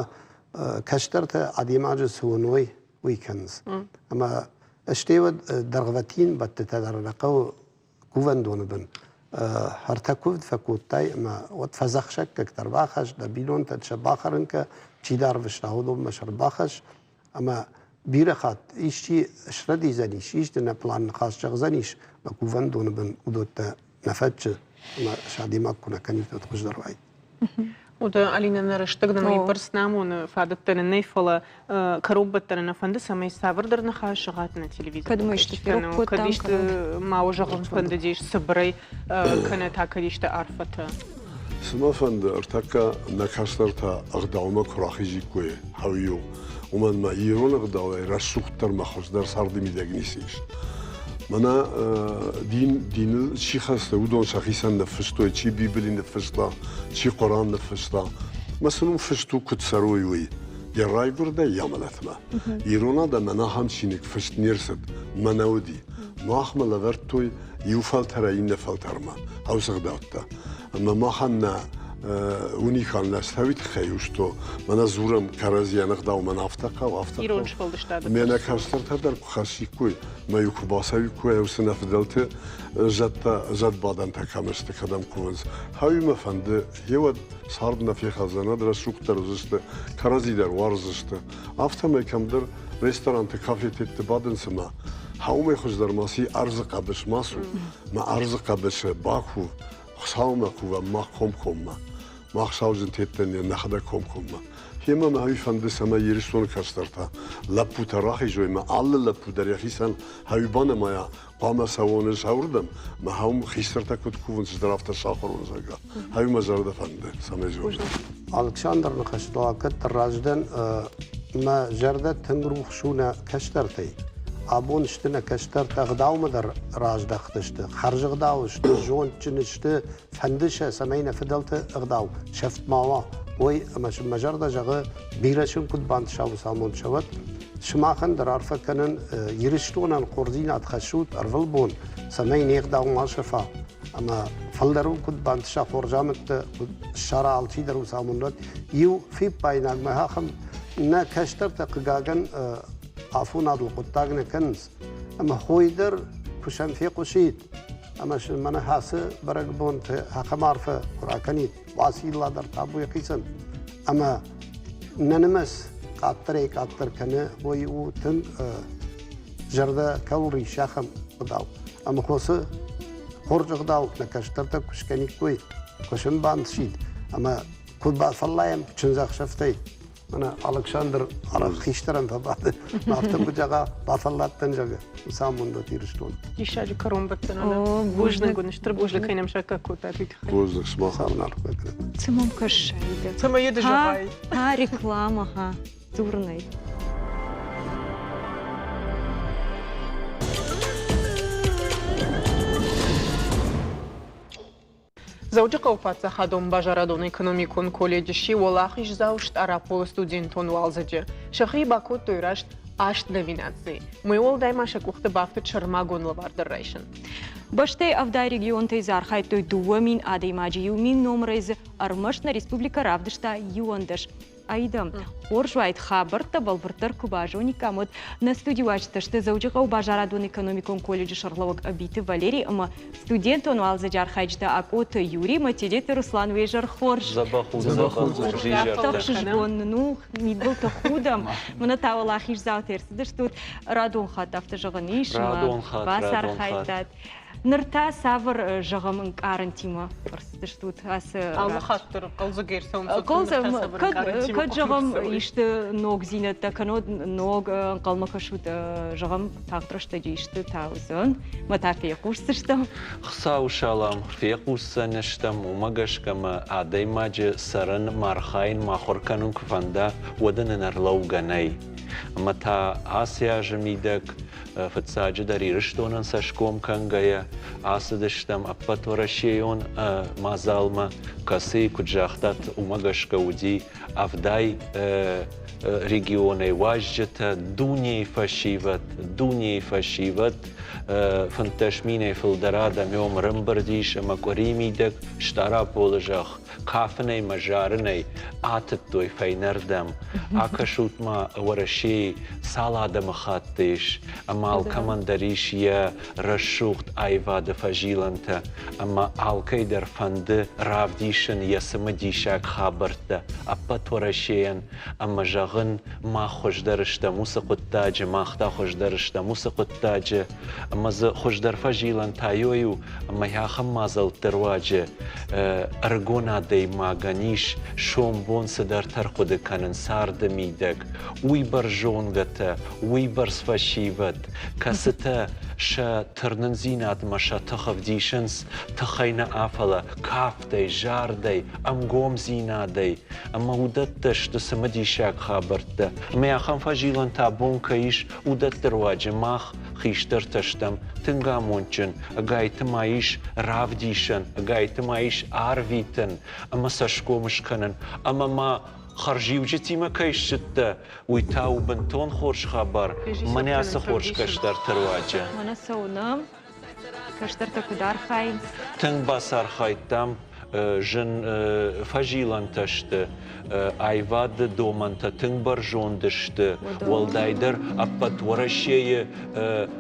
кӕстӕртӕ адӕймаджы цы уыной, уый кӕнынц. Ӕмӕ стӕй уӕд дӕргъвӕтин бӕттытӕ дӕр нӕ хъӕуы кувӕндоны бын. Ӕртӕ куывд фӕкодтай ӕмӕ уӕд фӕдзӕхсӕггӕгтӕ ӕрбахӕсс, дӕ бинонтӕ сӕ бахӕрын кӕ, чи дӕ арвыста, уыдонмӕ сӕ ӕрбахӕсс. Ӕмӕ бирӕ хатт исчи срӕдидзӕнис, исты нӕ план ныхас зӕгъдзӕнис, мӕ кувӕндоны бын уыдӕттӕ нӕ фӕтчы, ӕмӕ сӕ адӕймаг куы нӕ кӕнид, уӕд хуыздӕр уаид. Уыд Алинӕ нӕ рӕстӕг нын уыйбӕрц нӕ амоны, фадӕттӕ нын нӕй, фӕлӕ кӕронбӕттӕны нӕ фӕнды, цӕмӕй цавӕрдӕр ныхас зӕгъат нӕ телевизор. Кӕд ма исты ферох кодтам, кӕд исты ма уӕ зӕгъын фӕндыдис цыбырӕй, кӕнӕ та кӕд исты арфӕтӕ. Цы мӕ фӕнды, ӕртӕккӕ нӕ кӕстӕртӕ ӕгъдаумӕ куы рахизиккой, хъӕуы-иу, уымӕн мӕ ирон ӕгъдауӕй рӕсугъддӕр мӕ хуыздӕр царды мидӕг ницы ис. Мӕнӕ дин, диныл чи хӕцыд, уыдон сӕхицӕн ныффыстой, чи Библи ныффыста, чи Хъуыран ныффыста. Мӕ сын уым фыст у, куыд цӕрой, уый. Йӕ райгуырдӕй йӕ амӕлӕтмӕ. Ирон адӕмӕн ахӕм чиныг фыст не рцыд, мӕнӕ уыди. Махмӕ лӕвӕрдтой иу фӕлтӕрӕй иннӕ фӕлтӕрмӕ ӕвзыгъдӕуттӕ. Ӕмӕ махӕн нӕ уникаль астӕуи тыххӕй у, что мӕнӕ дзурӕм кӕрӕдзийӕн ӕгъдау мӕн афтӕ хъӕуы, афтӕ хъӕуы. Ирон сфӕлдыстады. Ме нӕ кӕстӕртӕ дӕр куы хӕссиккой, мӕ-иу куы бацӕуиккой, уыцы нӕ фыдӕлты зӕдтӕ, зӕдбадӕнтӕ кӕм сты, кӕдӕм кувынц. Хъӕуи мӕ фӕнды, гъеуӕд цард нӕ фехӕлдзӕн, уӕд рӕсугъддӕр уыдзысты, кӕрӕдзи дӕр уарздзысты. Афтӕмӕй кӕмдӕр ресторанты, кафететты бадынц ӕмӕ хъӕумӕ хуыздӕр ма ци ӕрдзы хъӕбыс ма цу, мӕ ӕрдзы хъӕбысы бакув, Хуыцаумӕ кувӕм мах комкоммӕ. Мах сауджын тедтӕн нӕхӕдӕг комкоммӕ. Гъемӕ мӕ уый фӕнды, цӕмӕй Ирыстоны кӕстӕртӕ, лӕппутӕ рахизой мӕ алы лӕппу дӕр йӕхицӕн хӕуи банымайа, хъуамӕ цӕуон ӕз уырдӕм, мӕ хӕум хистӕртӕ куыд кувынц, ӕз дӕр афтӕ сахуыр уон, зӕгъгӕ. Хӕуи мӕ зӕрдӕ фӕнды, цӕмӕй зонын. Александр ныхӕстыл кӕддӕр раздӕн мӕ зӕрдӕ тынг рухс у нӕ кӕстӕртӕй. Абон сты нӕ кӕстӕртӕ ӕгъдаумӕ дӕр раздӕхтысты, хӕрзӕгъдау сты, зондджын сты, фӕнды сӕ, цӕмӕй нӕ фыдӕлты ӕгъдау сӕфт ма уа, уый ӕмӕ сын мӕ зӕрдӕ зӕгъы, бирӕ сын куыд бантыса уыцы амонд сӕ уӕд. Сымахӕн дӕр арфӕ кӕнын, Ирыстонӕн хорздзинад хӕссут ӕрвылбон, цӕмӕй не гъдау ма сӕфа ӕмӕ фылдӕр куыд бантыса хорз амындтӕ, куыд ссара алчидӕр уыцы амонд уӕд. Иу фиппаинаг мӕ ахӕм нӕ кӕстӕртӕ хъыгагӕн афонадыл хъуыддаг нӕ кӕнынц. Ӕмӕ хой дӕр куы сӕм фехъуысид, ӕмӕ сын мӕнӕ ацы бӕрӕгбонты ахӕм арфӕ куы ракӕнид, Уацилла дӕр табу йӕхицӕн. Ӕмӕ нӕ нымӕц къаддӕрӕй-къаддӕр кӕны, уый у тынг зӕрдӕ кӕуыл риссы, ахӕм ӕгъдау. Ӕмӕ хосы хорз ӕгъдау нӕ кӕстӕртӕ куы скӕниккой, куы сын бантысид, ӕмӕ куы бафӕллайӕм чындзӕхсӕвтӕй. Мӕнӕ Алыксандр арӕх хистӕрӕн фӕбады, афтӕ куы зӕгъа, бафӕлладтӕн, зӕгъы, уыцы амондот Ирыстон. Диссаджы кӕронбӕттӕн. Бузныг уын, стыр бузныг, кӕй нӕм саккаг кодтат, уый тыххӕй. Бузныг сымахӕн. Цы мӕм кӕсай? Цӕмӕй ды зӕгъай? Ха, реклама, ха, дзурынӕй. Дзӕуджыхъӕуы паддзахадон базарадон-экономикон колледжы сси уӕлахиздзау Стъараполы студентон уалдзӕджы. Сӕхи бакодтой раст аст номинацийы. Уымӕй уӕлдай ма сӕ къухты бафтыд сӕрмагонд лӕвар дӕр райсын. Бӕстӕйы ӕвдай регионтӕй дзы архайдтой 2000 адӕймаджы, 1000 номырӕй дзы ӕрмӕст нӕ республикӕ равдыста 11. Аида, хорз уаид хабӕрттӕ бӕлвырддӕр куы базониккам, уӕд нӕ студиуазджытӕ сты Дзӕуджыхъӕуы базарадон-экономикон колледжы сӕргълӕууӕг Ӕбиты Валерий ӕмӕ студентон уалдзӕджы архайджытӕ Акъоты Юрий ӕмӕ Тедеты Руслан. Уе зӕр хорз! Дзӕбӕх у, дзӕбӕх у, хорз изӕртӕ. Ӕхсызгон нын у, мидбылты худӕм. Мӕнӕ та уӕлахиздзаутӕ ӕрцыдыстут. Радон хатт афтӕ зӕгъӕн ис, Радон хатт, радон хатт. Ныр та цавӕр, зӕгъӕм, ӕнкъарӕнтимӕ ӕрцыдыстут ацы Алы хатт дӕр хъӕлдзӕгӕй ӕрцӕуынц. Кӕд, зӕгъӕм, исты ногдзинӕдтӕ кӕнод ног ӕнхъӕлмӕ кӕсут, зӕгъӕм, тагъд рӕстӕджы исты та уыдзӕн, мӕ та фехъусдзыстӕм. Хуыцауы салам, фехъусдзӕныстӕм, уымӕ гӕсгӕ мӕ адӕймаджы цӕрын, ма архайын, ма ахуыр кӕнын куы фӕнда, уӕд ын ӕнӕрлӕугӕ нӕй. Ӕмӕ та ацы азы мидӕг фыццаджыдӕр Ирыстонӕн цӕсгом кӕнгӕйӕ, ацыдыстӕм ӕппӕтуӕрӕсейон мадзалмӕ, кӕцыйы, куыд загътат, уымӕ гӕсгӕ уыди 70 регионӕй уазджытӕ, дунейы фӕсивӕд, дунейы фӕсивӕд, 15 минӕй фылдӕр адӕм ӕм ӕрӕмбырд ис ӕмӕ къуырийы мидӕг Стъараполы зӕхх кафынӕй мӕ зарынӕй атыдтой фӕйнӕрдӕм. Акӕсут-ма, Уӕрӕсейы цал адӕмыхатты ис, ӕмӕ алкӕмӕн дӕр ис йӕ рӕсугъд аивады фӕзилӕнтӕ, ӕмӕ алкӕй дӕр фӕнды равдисын йӕ цымыдисаг хабӕрттӕ ӕппӕт Уӕрӕсейӕн ӕмӕ зӕгъын, мах хуыздӕр стӕм уыцы хъуыддаджы, мах та хуыздӕр стӕм уыцы хъуыддаджы, ӕмӕ дзы хуыздӕр фӕзилӕн та у, ӕмӕ ахӕм мадзӕлтты руаджы ӕрыгон адӕймагӕн ис сомбон цыдӕртӕ ӕрхъуыды кӕнын царды мидӕг, уыйбӕрц зонгӕтӕ, уыйбӕрц фӕсивӕд, кӕцытӕ сӕ тырнындзинадмӕ сӕ тых ӕвдисынц тыхӕй нӕ, фӕлӕ кафтӕй, зардӕй, ӕнгомдзинадӕй. Ӕмӕ уыдӕттӕ сты цымыдисаг хабӕрттӕ. Ӕмӕ ахӕм фӕзилӕнтӕ абон кӕй ис, уыдӕтты руаджы мах, хистӕртӕ стӕм, тынг амондджын, ӕгайтыма ис равдисӕн, ӕгайтыма ис арвитын ӕмӕ цӕсгом скӕнын. Ӕмӕ ма хӕрзиуджытимӕ кӕй ссыдтӕ, уый та у бынтон хорз хабар, мӕнӕ ацы хорз кӕстӕрты руаджы. Мӕнӕ цӕуынӕм, кӕстӕртӕ куыд архайынц? Тынг бацархайдтам, зын фӕзилӕнтӕ сты, аивады домӕнтӕ тынг бӕрзонд сты, уӕлдайдӕр ӕппӕт Уӕрӕсейы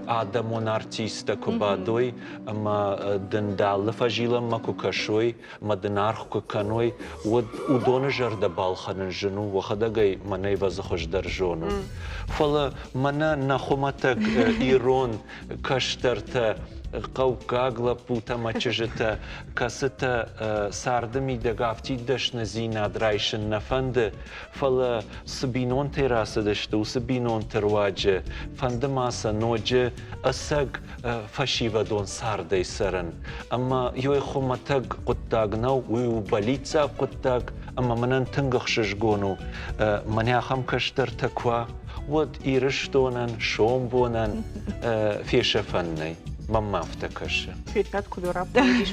адӕмон артисттӕ куы бадой ӕмӕ дын дӕ алы фӕзилӕнмӕ куы кӕсой ӕмӕ дын аргъ куы кӕной, уӕд уыдоны зӕрдӕ балхӕнын зын у, уӕхӕдӕг ӕй мӕнӕй вӕзы хуыздӕр зонут. Фӕлӕ мӕнӕ нӕ хуымӕтӕг ирон кӕстӕртӕ, хъӕуккаг лӕппутӕ ӕмӕ чызджытӕ, кӕцытӕ царды мидӕг афтид дӕсныдзинад райсын нӕ фӕнды, фӕлӕ цы бинонтӕй рацыдысты, уыцы бинонты руаджы фӕнды ма сӕ ноджы ӕцӕг фӕсивӕдон цардӕй цӕрын. Ӕмӕ йой хуымӕтӕг хъуыддаг нӕу, уый у бӕллиццаг хъуыддаг, ӕмӕ мӕнӕн тынг ӕхсызгон у, мӕнӕ ахӕм кӕстӕртӕ куы уа, уӕд Ирыстонӕн, сомбонӕн фесӕфӕн нӕй. Мӕнмӕ афтӕ кӕсы. Федтат, куыд раппӕлыдис.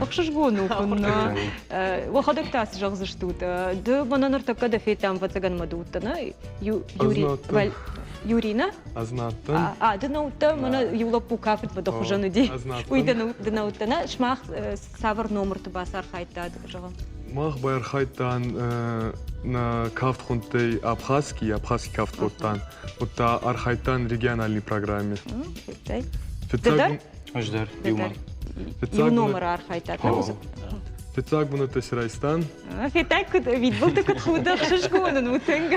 Ӕхсызгон у куыннӕ. Уӕхӕдӕг та цы зӕгъдзыстут? Ды мӕнӕ ныртӕккӕ дӕ федтам, ӕвӕццӕгӕн мӕ ды уыдтӕ, нӕ? Юрий, нӕ? Ӕз нӕ уыдтӕн. А, ды нӕ уыдтӕ, мӕнӕ иу лӕппу кафыд мӕ дӕ хуызӕн уыди. Уый ды нӕ уыдтӕ, нӕ? Сымах цавӕр номырты бацархайдтат, зӕгъӕм? Мах байархайдтан нӕ кафт хундтӕй Абхазский, Абхазский кафт кодтан. Удта архайдтан региональный программе. Фыццаг Ӕз дӕр иумӕ. Иу номыр архайдтат. Фыццаг бынӕттӕ срайстан. Федтай, куыд мидбылты куыд худы ӕхсызгон ын у тынг.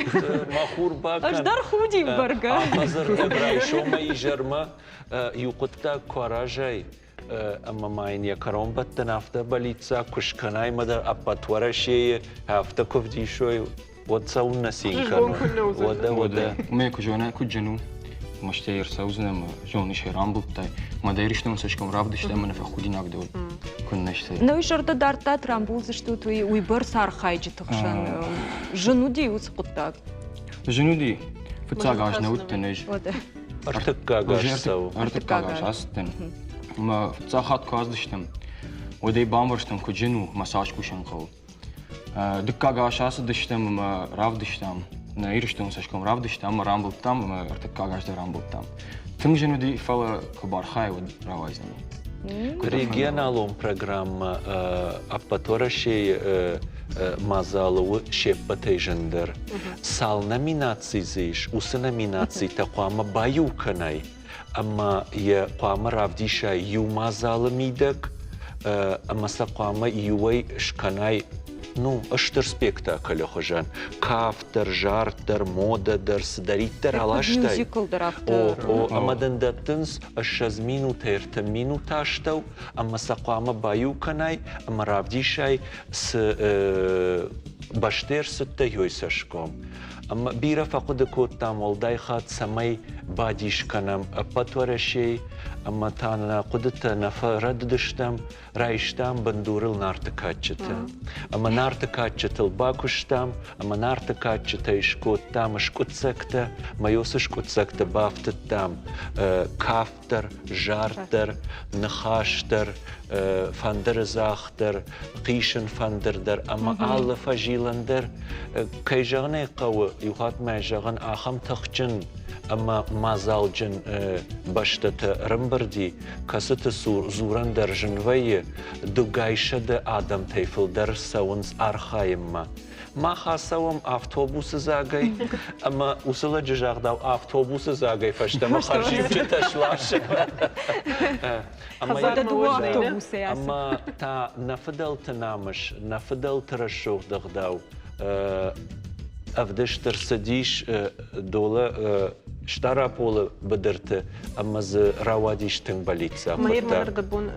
Мӕ хур бакӕн. Ӕз дӕр худин бӕргӕ. Афӕдзы райсомӕй изӕрмӕ иу хъуыддаг куы аразай, ӕмӕ ма йын йӕ кӕронбӕттӕн афтӕ бӕллиццаг куы скӕнай ӕмӕ дӕр ӕппӕт Уӕрӕсейы афтӕ куы вдисой. Уӕд цӕуылнӕ цин кӕнон? Уӕдӕ, уӕдӕ. Мӕ куы зонай, куыд зын у, мастӕй ӕрцӕудзынӕ ӕмӕ зоныс, рамбылдтай. Мӕ дӕ Ирыстоны цӕсгом равдыста ӕмӕ нӕ фӕхудинаг дӕ куыннӕ стӕй. Нӕ зӕрдӕ дардтат, рамбулдзыстут уый уыйбӕрц архайджыты хсӕн. Зын уыди уыцы хъуыддаг? Зын уыди. Фыццаг аз нӕ уыдтӕн ӕз. Ӕртыккаг аз цӕуы. Ӕртыккаг аз ацыдтӕн. Ӕмӕ фыццаг хатт куы ацыдыстӕм, уӕд ӕй бамбӕрстам, куыд зын у мӕ цас кусӕн хъӕуы. Дыккаг аз ацыдыстӕм ӕмӕ равдыстам, нӕ Ирыстоны цӕсгом равдыстам ӕмӕ рамбылдтам ӕмӕ ӕртыккаг аз дӕр рамбылдтам. Тынг зын уыди, фӕлӕ куы бархайа, уӕд рауайдзӕн. Регионалон программӕ ӕппӕтуӕрӕсейы мадзалы у се ппӕтӕй зындӕр. Цал номинаци дзы ис, уыцы номинацитӕ хъуамӕ баиу кӕнай ӕмӕ йӕ хъуамӕ равдисай иу мадзалы мидӕг ӕмӕ сӕ хъуамӕ иуӕй скӕнай ну, стыр спектаклы хуызӕн. Кафт дӕр, зард дӕр, модӕ дӕр, цыдӕриддӕр аластай. Мюзикл дӕр афтӕ. О, о, ӕмӕ дын дӕттынц 20 минутӕй 30 минут астӕу, ӕмӕ сӕ хъуамӕ баиу кӕнай ӕмӕ равдисай, цы бӕсты ӕрцыдтӕ, йой цӕсгом. Ӕмӕ бирӕ фӕхъуыды кодтам уӕлдай хатт, цӕмӕй бадис кӕнӕм ӕппӕт Уӕрӕсейы, ӕмӕ та нӕ хъуыдытӕ нӕ фӕрӕдыдыстӕм, райстам бындурыл Нарты кадджытӕ. Ӕмӕ Нарты кадджытыл бакуыстам, ӕмӕ Нарты кадджытӕй скодтам скъуыддзӕгтӕ, ӕмӕ уыцы скъуыддзӕгты бафтыдтам кафт дӕр, зард дӕр, ныхас дӕр, фӕндыры дзагъд дӕр, хъисын фӕндыр дӕр ӕмӕ алы фӕзилӕн дӕр. Кӕй зӕгъын ӕй хъӕуы, иу хатт ма зӕгъын, ахӕм тыхджын ӕмӕ мадзалджын бӕстӕтӕ рымбырди, кӕцыты цур дзурӕн дӕр зын вӕййы, дыгай сӕдӕ адӕмтӕй фылдӕр цӕуынц архайынмӕ. Мах ацӕуӕм автобусы дзагӕй, ӕмӕ уыцы лӕджы загъдау автобусы дзагӕй фӕстӕмӕ хӕрзиуджытӕ сласы. Ӕмӕ та нӕ фыдӕлты намыс, нӕ фыдӕлты рӕсугъд ӕгъдау ӕвдыст ӕрцыдис Долы Стъараполы быдырты ӕмӕ дзы рауадис тынг бӕллиццаг хъуыддаг. Мӕ ӕрдӕбон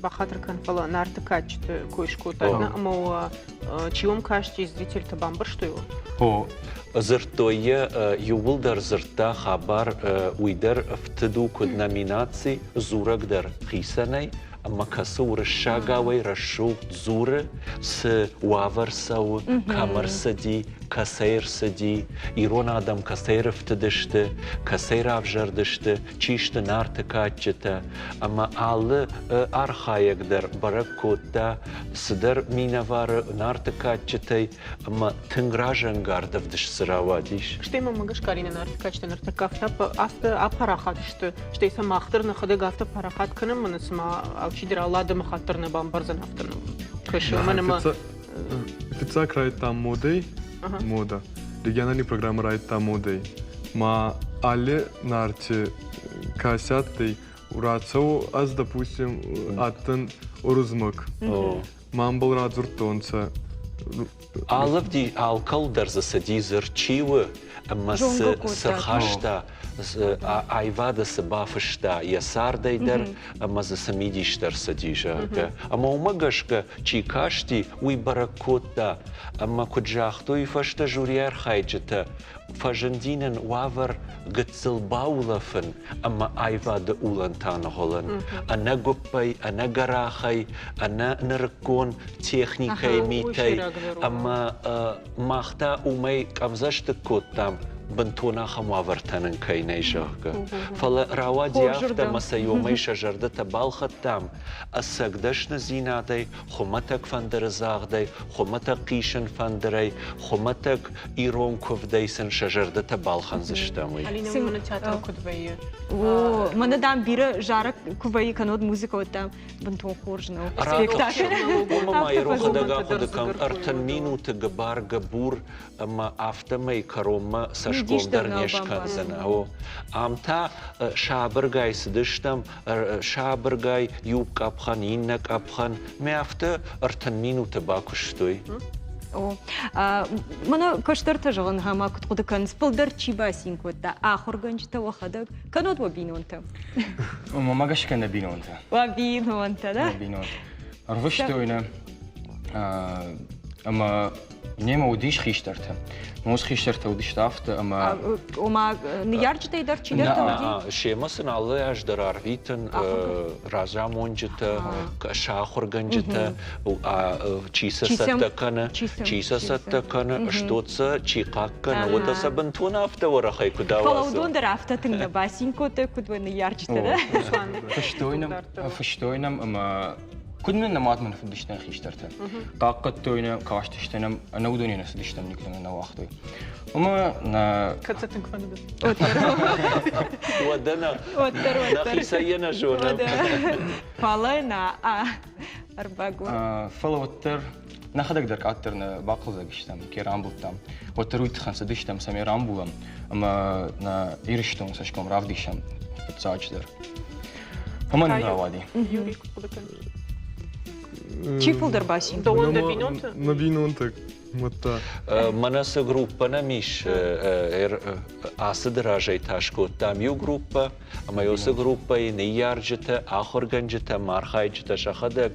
бахатыр кӕн, фӕлӕ Нарты кадджыты кой скодтай, ӕмӕ чи уӕм касти, зрительтӕ бамбӕрстой? О, дзырдтой йӕ, иууылдӕр дзырдта хабар, уый дӕр ӕфтыд у куыд номинаци, дзурӕг дӕр хицӕнӕй, ӕмӕ кӕцы уырыссагауӕй рӕсугъд дзуры, цы уавӕр цӕуы, кӕм ӕрцыди, кӕцӕй ӕрцыди, ирон адӕм кӕцӕй рыфтыдысты, кӕцӕй равзӕрдысты, чи сты Нарты кадджытӕ, ӕмӕ алы архайӕг дӕр бӕрӕг кодта цыдӕр минӕвары Нарты кадджытӕй ӕмӕ тынг разӕнгард ӕвдыст цы рауадис. Стӕй мӕм гӕсгӕ Алинӕ Нарты кадджытӕ ныртӕккӕ афтӕ афтӕ апарахат сты, стӕй сӕ мах дӕр нӕхӕдӕг афтӕ парахат кӕнӕм, мӕнӕ цыма алчидӕр алы адӕмыхатт дӕр нӕ бамбардзӕн афтӕ кӕсы. Мӕн ӕмӕ Фыццаг райдыдтам модӕй, мода. Региональный программа райдыдта модӕй. Ма алы Нарты кӕсӕттӕй рацӕуы ӕз, допустим, адтӕн Урузмӕг. Мамбыл радзырдтонцӕ. Алывди алкӕл дӕр дзы цыди дзырд чи у ӕмӕ цы цы хаста, аивады цы бафыста йӕ цардӕй дӕр ӕмӕ дзы цы мидис дӕр цыди, зӕгъгӕ. Ӕмӕ уымӕ гӕсгӕ чи касти, уый бӕрӕг кодта. Ӕмӕ куыд загътой фӕстӕ жюри архайджытӕ, фӕзынди нын уавӕр гыццыл баулӕфын ӕмӕ аивады улӕнтӕ аныгъуылын. Ӕнӕ гуыппӕй, ӕнӕ гӕрахӕй, ӕнӕ нырыккон техникӕйы митӕй. Ӕмӕ мах та уымӕй къӕмдзӕстыг кодтам, бынтон ахӕм уавӕртӕ нын кӕй нӕй, зӕгъгӕ. Фӕлӕ рауади афтӕ, ӕмӕ сӕ иумӕ сӕ зӕрдӕтӕ балхӕдтам, ӕцӕг дӕсныдзинадӕй, хуымӕтӕг фӕндыры загъдӕй, хуымӕтӕг хъисын фӕндырӕй, хуымӕтӕг ирон куывдӕй сын сӕ зӕрдӕтӕ балхӕндзыстӕм, уый. Алина, мӕнӕ театры куыд вӕййы? О, мӕнӕ дам бирӕ зарӕг куы вӕййы, кӕннод музыкӕ уӕд дам бынтон хорз нӕу. Спектакль. Уымӕ ма ирохӕдӕг ахъуыды кӕн, 30 минуты гыбар-гыбур ӕмӕ афтӕмӕй кӕронмӕ цӕсгом дӕр не скӕндзӕнӕ. О, ам та сабыргай цыдыстӕм, сабыргай иу къӕпхӕн, иннӕ къӕпхӕн. Мӕ афтӕ 30 минуты бакуыстой. О, мӕнӕ кӕстӕртӕ зӕгъын ӕмӕ куыд хъуыды кӕнынц, фылдӕр чи бацин кодта, ахуыргӕнджытӕ уӕхӕдӕг, кӕннод уӕ бинонтӕ? Мӕ гӕсгӕ нӕ бинонтӕ. Уӕ бинонтӕ, да? Нӕ бинонтӕ. Ӕрвыстой нӕ ӕмӕ. Немӕ уыдис хистӕртӕ. Уыцы хистӕртӕ уыдысты афтӕ, ӕмӕ... Ома, ныййарджытӕй дӕр чидӕртӕ уыди? Семӕ сын алы аз дӕр арвитын разамонджытӕ, сӕ ахуыргӕнджытӕ, чи сӕ цӕттӕ кӕны, чи сӕ цӕттӕ кӕны, стот сӕ чи хъахъхъӕны, уӕдӕ сӕ бынтон афтӕ уӕрӕхӕй куыд ауадзы. Фӕлӕ уыдон дӕр афтӕ тынг нӕ бацин кодтой, куыд уӕ ныййарджытӕ, да? Фыстой нӕм ӕмӕ куыд нын нӕ мад мын фыдыстӕн хистӕртӕ. Хъахъхъӕдтой нӕ, кастысты нӕм, ӕнӕ уыдонӕй нӕ цыдыстӕм, никуыдӕм нӕ уагътой. Ӕмӕ нӕ... Кӕд сӕ тынг фӕндыд? Уӕдӕ нӕ нӕхицӕй йӕ нӕ зонӕм. Фӕлӕ нӕ ӕрбагур. Фӕлӕ уӕддӕр нӕхӕдӕг дӕр къаддӕр нӕ бахъӕлдзӕг стӕм, ке рамбылдтам. Уӕддӕр уый тыххӕн цыдыстӕм, цӕмӕй рамбулӕм ӕмӕ нӕ Ирыстоны цӕсгом равдисӕм фыццаджыдӕр. Ӕмӕ нын рауади. Юрий, куыд хъуыды кӕныс? Чи фылдӕр бацин? Дӕуӕн дӕ бинонтӕ? Мӕ бинонтӕ мадта. Мӕнӕ цы группӕ нӕм ис, ацыды разӕй та скодтам иу группӕ, ӕмӕ уыцы группӕйы ныййарджытӕ, ахуыргӕнджытӕ ӕмӕ архайджытӕ сӕхӕдӕг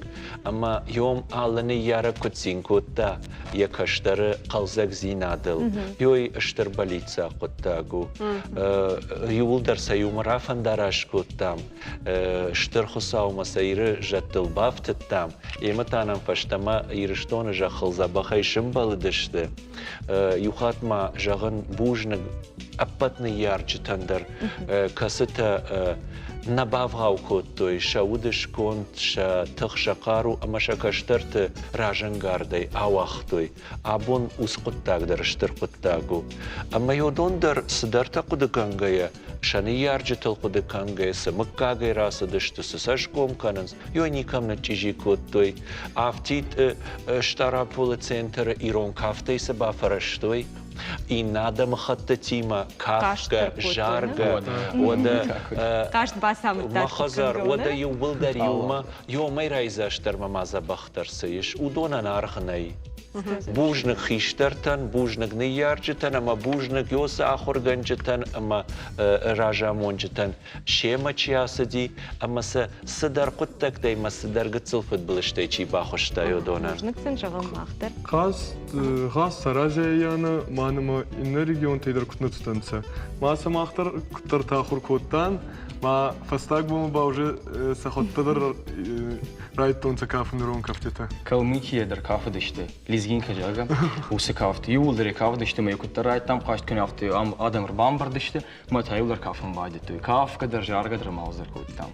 ӕмӕ йом алы ныййарӕг куыд цин кодта йӕ кӕстӕры хъӕлдзӕгдзинадыл. Ёй стыр бӕллиццаг хъуыддаг у. Иууылдӕр сӕ иумӕ рафӕндараст кодтам, стыр Хуыцаумӕ сӕ Иры зӕдтыл бафтыдтам, ӕмӕ та нӕм фӕстӕмӕ Ирыстоны зӕххыл дзӕбӕхӕй сымбӕлыдысты. Иу хатт ма зӕгъын бузныг ӕппӕт ныййарджытӕн дӕр, кӕцытӕ нӕ бавгъау кодтой сӕ уды сконд, сӕ тых, сӕ хъару ӕмӕ сӕ кӕстӕрты разӕнгардӕй ауагътой. Абон уыцы хъуыддаг дӕр стыр хъуыддаг у. Ӕмӕ уыдон дӕр цыдӕртӕ хъуыды кӕнгӕйӕ, сӕ ныййарджытыл хъуыды кӕнгӕйӕ, цы мыггагӕй рацыдысты, цы цӕсгом кӕнынц, ёй никӕм нычъчъизи кодтой. Афтид Стъараполы центры ирон кафтӕй цы бафӕрӕзтой, иннӕ адӕмыхӕттытимӕ кафгӕ, заргӕ, уӕдӕ хъазт бацамыдта. Мӕ хӕдзар, уӕдӕ иууылдӕр иумӕ, иомӕй райдзастдӕр ма дзӕбӕхдӕр цы ис, уыдонӕн аргъ нӕй. Бузныг хистӕртӕн, бузныг ныййарджытӕн ӕмӕ бузныг ёсы ахуыргӕнджытӕн ӕмӕ разамонджытӕн, семӕ чи ацыди ӕмӕ сӕ цыдӕр хъуыддӕгтӕй ӕмӕ цыдӕр гыццыл фыдбылызтӕй чи бахуыста уыдонӕн. Бузныг сын зӕгъӕм мах дӕр. Хъаз саразӕйӕны ма нымӕ иннӕ регионтӕй дӕр куыд нӕ цыдӕнцӕ. Ма сӕ мах дӕр куыддӕртӕ ахуыр кодтан, ма фӕстаг бон ба уже сӕхуӕдтӕ дӕр райдтонцӕ кафун ирон кӕфтитӕ. Калмыкийӕ дӕр кафыдысты, лезгинкӕ, зӕгъгӕ, уыцы кафт. Иууылдӕр кафыдысты ӕмӕ куыддӕр райдтам хъазт кӕнын, афтӕ ам адӕм ӕрбамбырд сты. Мӕ та иу кафын байдыдтой. Кафгӕ дӕр, заргӕ дӕр ма дӕр кодтам.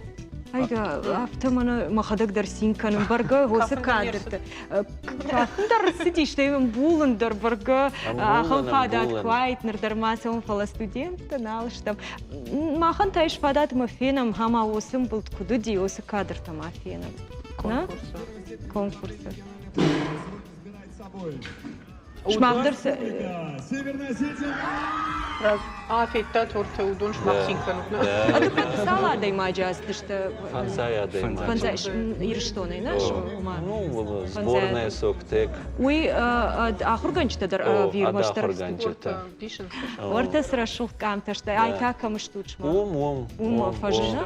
Айда, афтӕ мӕнӕ мӕхӕдӕг дӕр цин кӕнын, бӕргӕ уыцы кадрты. Кафын дӕр цыдис, стӕй ӕмбулын дӕр бӕргӕ ахӕм фадат куы уаид, ныр дӕр ма цӕуын, фӕлӕ студенттӕ нал стӕм. Махӕн та ис фадат ӕмӕ фенӕм, ӕмӕ уыцы ӕмбылд куыд уыди, уыцы кадртӕ ма фенӕм. Конкурсы. Конкурсы. Сымах дӕр сӕ А, федта торты, уыдон сымах цин кӕнут. Ӕдыппӕт цал адӕймаджы ацыдысты? Фӕндзай адӕймаджы. Фӕндзай Ирыстонӕй, нӕ? Ну, сборная Соктек. Уый ахуыргӕнджытӕ дӕр ӕви ӕрмӕстдӕр ахуыргӕнджытӕ. Уӕртӕ цы рӕсугъд къамтӕ сты. Ай та кӕм стут сымах? Уым, уым. Уым фӕзыны.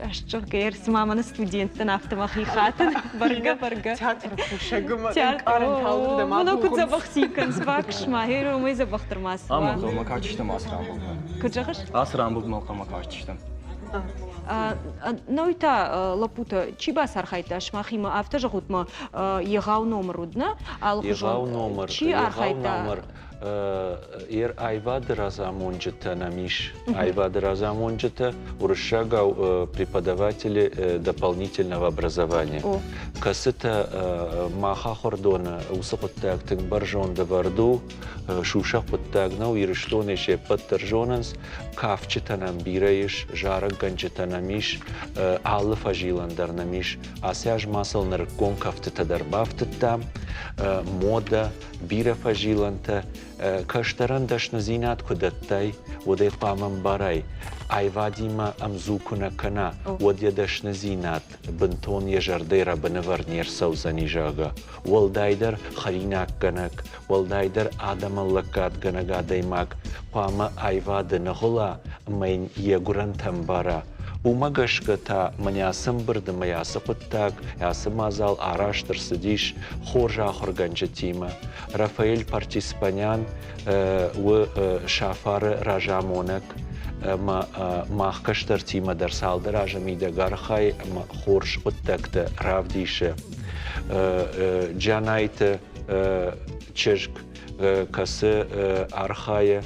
Ӕсчъыргӕйӕ цыма мӕнӕ студенттӕн афтӕ мӕхи хатын. Бӕргӕ, бӕргӕ. Театры кусӕгмӕ ӕнкъарӕнтӕ Мӕнӕ куыд дзӕбӕх цин кӕныс, бакӕс-ма, гъер уымӕй дзӕбӕхдӕр ма цы уа. Ам ӕнхъӕлмӕ кастыстӕм ацы рамбылдмӕ. Куыд зӕгъыс? Ацы рамбылдмӕ ӕнхъӕлмӕ кастыстӕм. Науи та лӕппутӕ, чи бацархайдта сымахимӕ, афтӕ зӕгъут ма, егъау номыр уыд, нӕ? Алыхуызон Егъау номыр, чи егъау архайдта? номыр. Ер аивады разамонджытӕ нӕм ис. Аивады разамонджытӕ уырыссагау преподаватели дополнительного образования. Кӕцытӕ мах ахуырдоны уыцы хъуыддаг тынг бӕрзонд ӕвӕрд у, сусӕг хъуыддаг нӕу, Ирыстонӕй се ппӕт дӕр зонынц, кафджытӕ нӕм бирӕ ис, зарӕггӕнджытӕ нӕм ис, алы фӕзилӕн дӕр нӕм ис. Ацы аз ма сыл нырыккон кӕфтытӕ дӕр бафтыдтам, модӕ, бирӕ фӕзилӕнтӕ, кӕстӕрӕн дӕсныдзинад куы дӕттай, уӕд ӕй хъуамӕ ӕмбарай, аивадимӕ ӕмдзу куы нӕ кӕна, уӕд йӕ дӕсныдзинад бынтон йӕ зӕрдӕйы рӕбынӕвӕрд не рцӕудзӕни, зӕгъгӕ. Уӕлдайдӕр хӕринаггӕнӕг, уӕлдайдӕр адӕмӕн лӕггадгӕнӕг адӕймаг хъуамӕ аивады ныгъуыла ӕмӕ йын йӕ гуырӕнтӕ ӕмбара. Уымӕ гӕсгӕ та мӕнӕ ацы ӕмбырды мӕ ацы хъуыддаг, ацы мадзал арӕзт ӕрцыдис хорз ахуыргӕнджытимӕ. Рафаэль Партиспанян у Сафары разамонӕг ӕмӕ мах кӕстӕртимӕ дӕр цалдӕр азы мидӕг архайы ӕмӕ хорз хъуыддӕгтӕ равдисы. Джанайты чызг, кӕцы архайы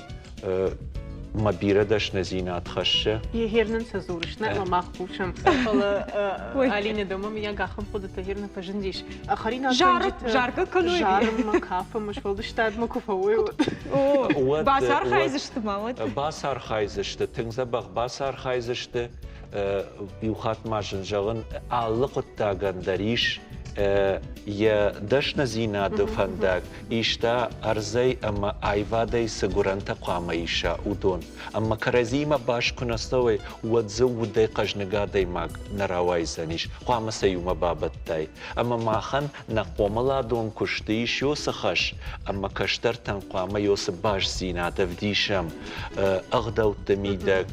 мӕ бирӕ дӕсныдзинад хӕссы. Егер нын цы дзурыс, нӕ ӕмӕ мах хъусӕм. Фӕлӕ Алинӕ, дӕумӕ мыййаг ахӕм хъуыдытӕ гер нӕ фӕзындис? Хӕринаггӕнджытӕ заргӕ кӕной зарынмӕ, кафынмӕ, сфӕлдыстадмӕ куы фӕуой, уӕд. Бацархайдзысты ма уӕд? Бацархайдзысты, тынг дзӕбӕх бацархайдзысты. Иу хатт ма зын зӕгъын, алы хъуыддагӕн дӕр ис йӕ дӕсныдзинады фӕндаг, иста ӕрдзӕй ӕмӕ аивадӕй цы гуырӕнтӕ хъуамӕ иса, уыдон. Ӕмӕ кӕрӕдзиимӕ баст куы нӕ цӕуой, уӕд дзы удӕй хъӕзныг адӕймаг нӕ рауайдзӕнис, хъуамӕ сӕ иумӕ бабӕттай. Ӕмӕ махӕн нӕ хъомыладон куысты ис ёцы хӕс, ӕмӕ кӕстӕртӕн хъуамӕ ёцы бастдзинад ӕвдисӕм ӕгъдӕутты мидӕг,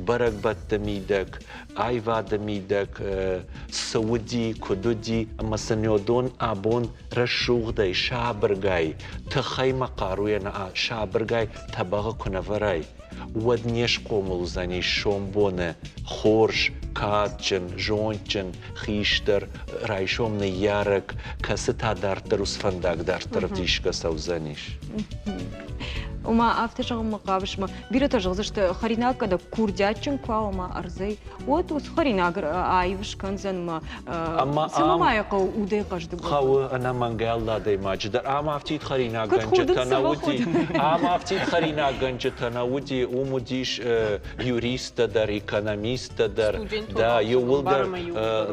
бӕрӕгбӕтты мидӕг, аивады мидӕг цы уыди, куыд уыди ӕмӕ сын уыдон абон рӕсугъдӕй, сабыргай, тыхӕй мӕ хъаруйӕ нӕ сабыргай тӕбӕгъы куы нӕ вӕрай, уӕд не схъомыл уыдзӕнис сомбоны хорз, кадджын, зондджын хистӕр, райсом ныййарӕг, кӕцы та дарддӕр уыцы фӕндаг дарддӕр ӕвдисгӕ цӕудзӕнис. Ома, афтӕ зӕгъынмӕ хъавыс ма, бирӕтӕ зӕгъдзысты, хӕринаггӕнӕг курдиатджын куы уа, ома ӕрдзӕй, уӕд уыцы хӕринаг аив скӕндзӕн ӕмӕ цӕмӕ ма йӕ хъӕуы удӕй хъӕздыг Хъӕуы ӕнӕмӕнгӕ алы адӕймаджы дӕр. Ам афтид хӕринаггӕнджытӕ нӕ уыди. Ам афтид хӕринаггӕнджытӕ нӕ уыди. Уым уыдис юристтӕ дӕр, экономисттӕ дӕр. Да, иууылдӕр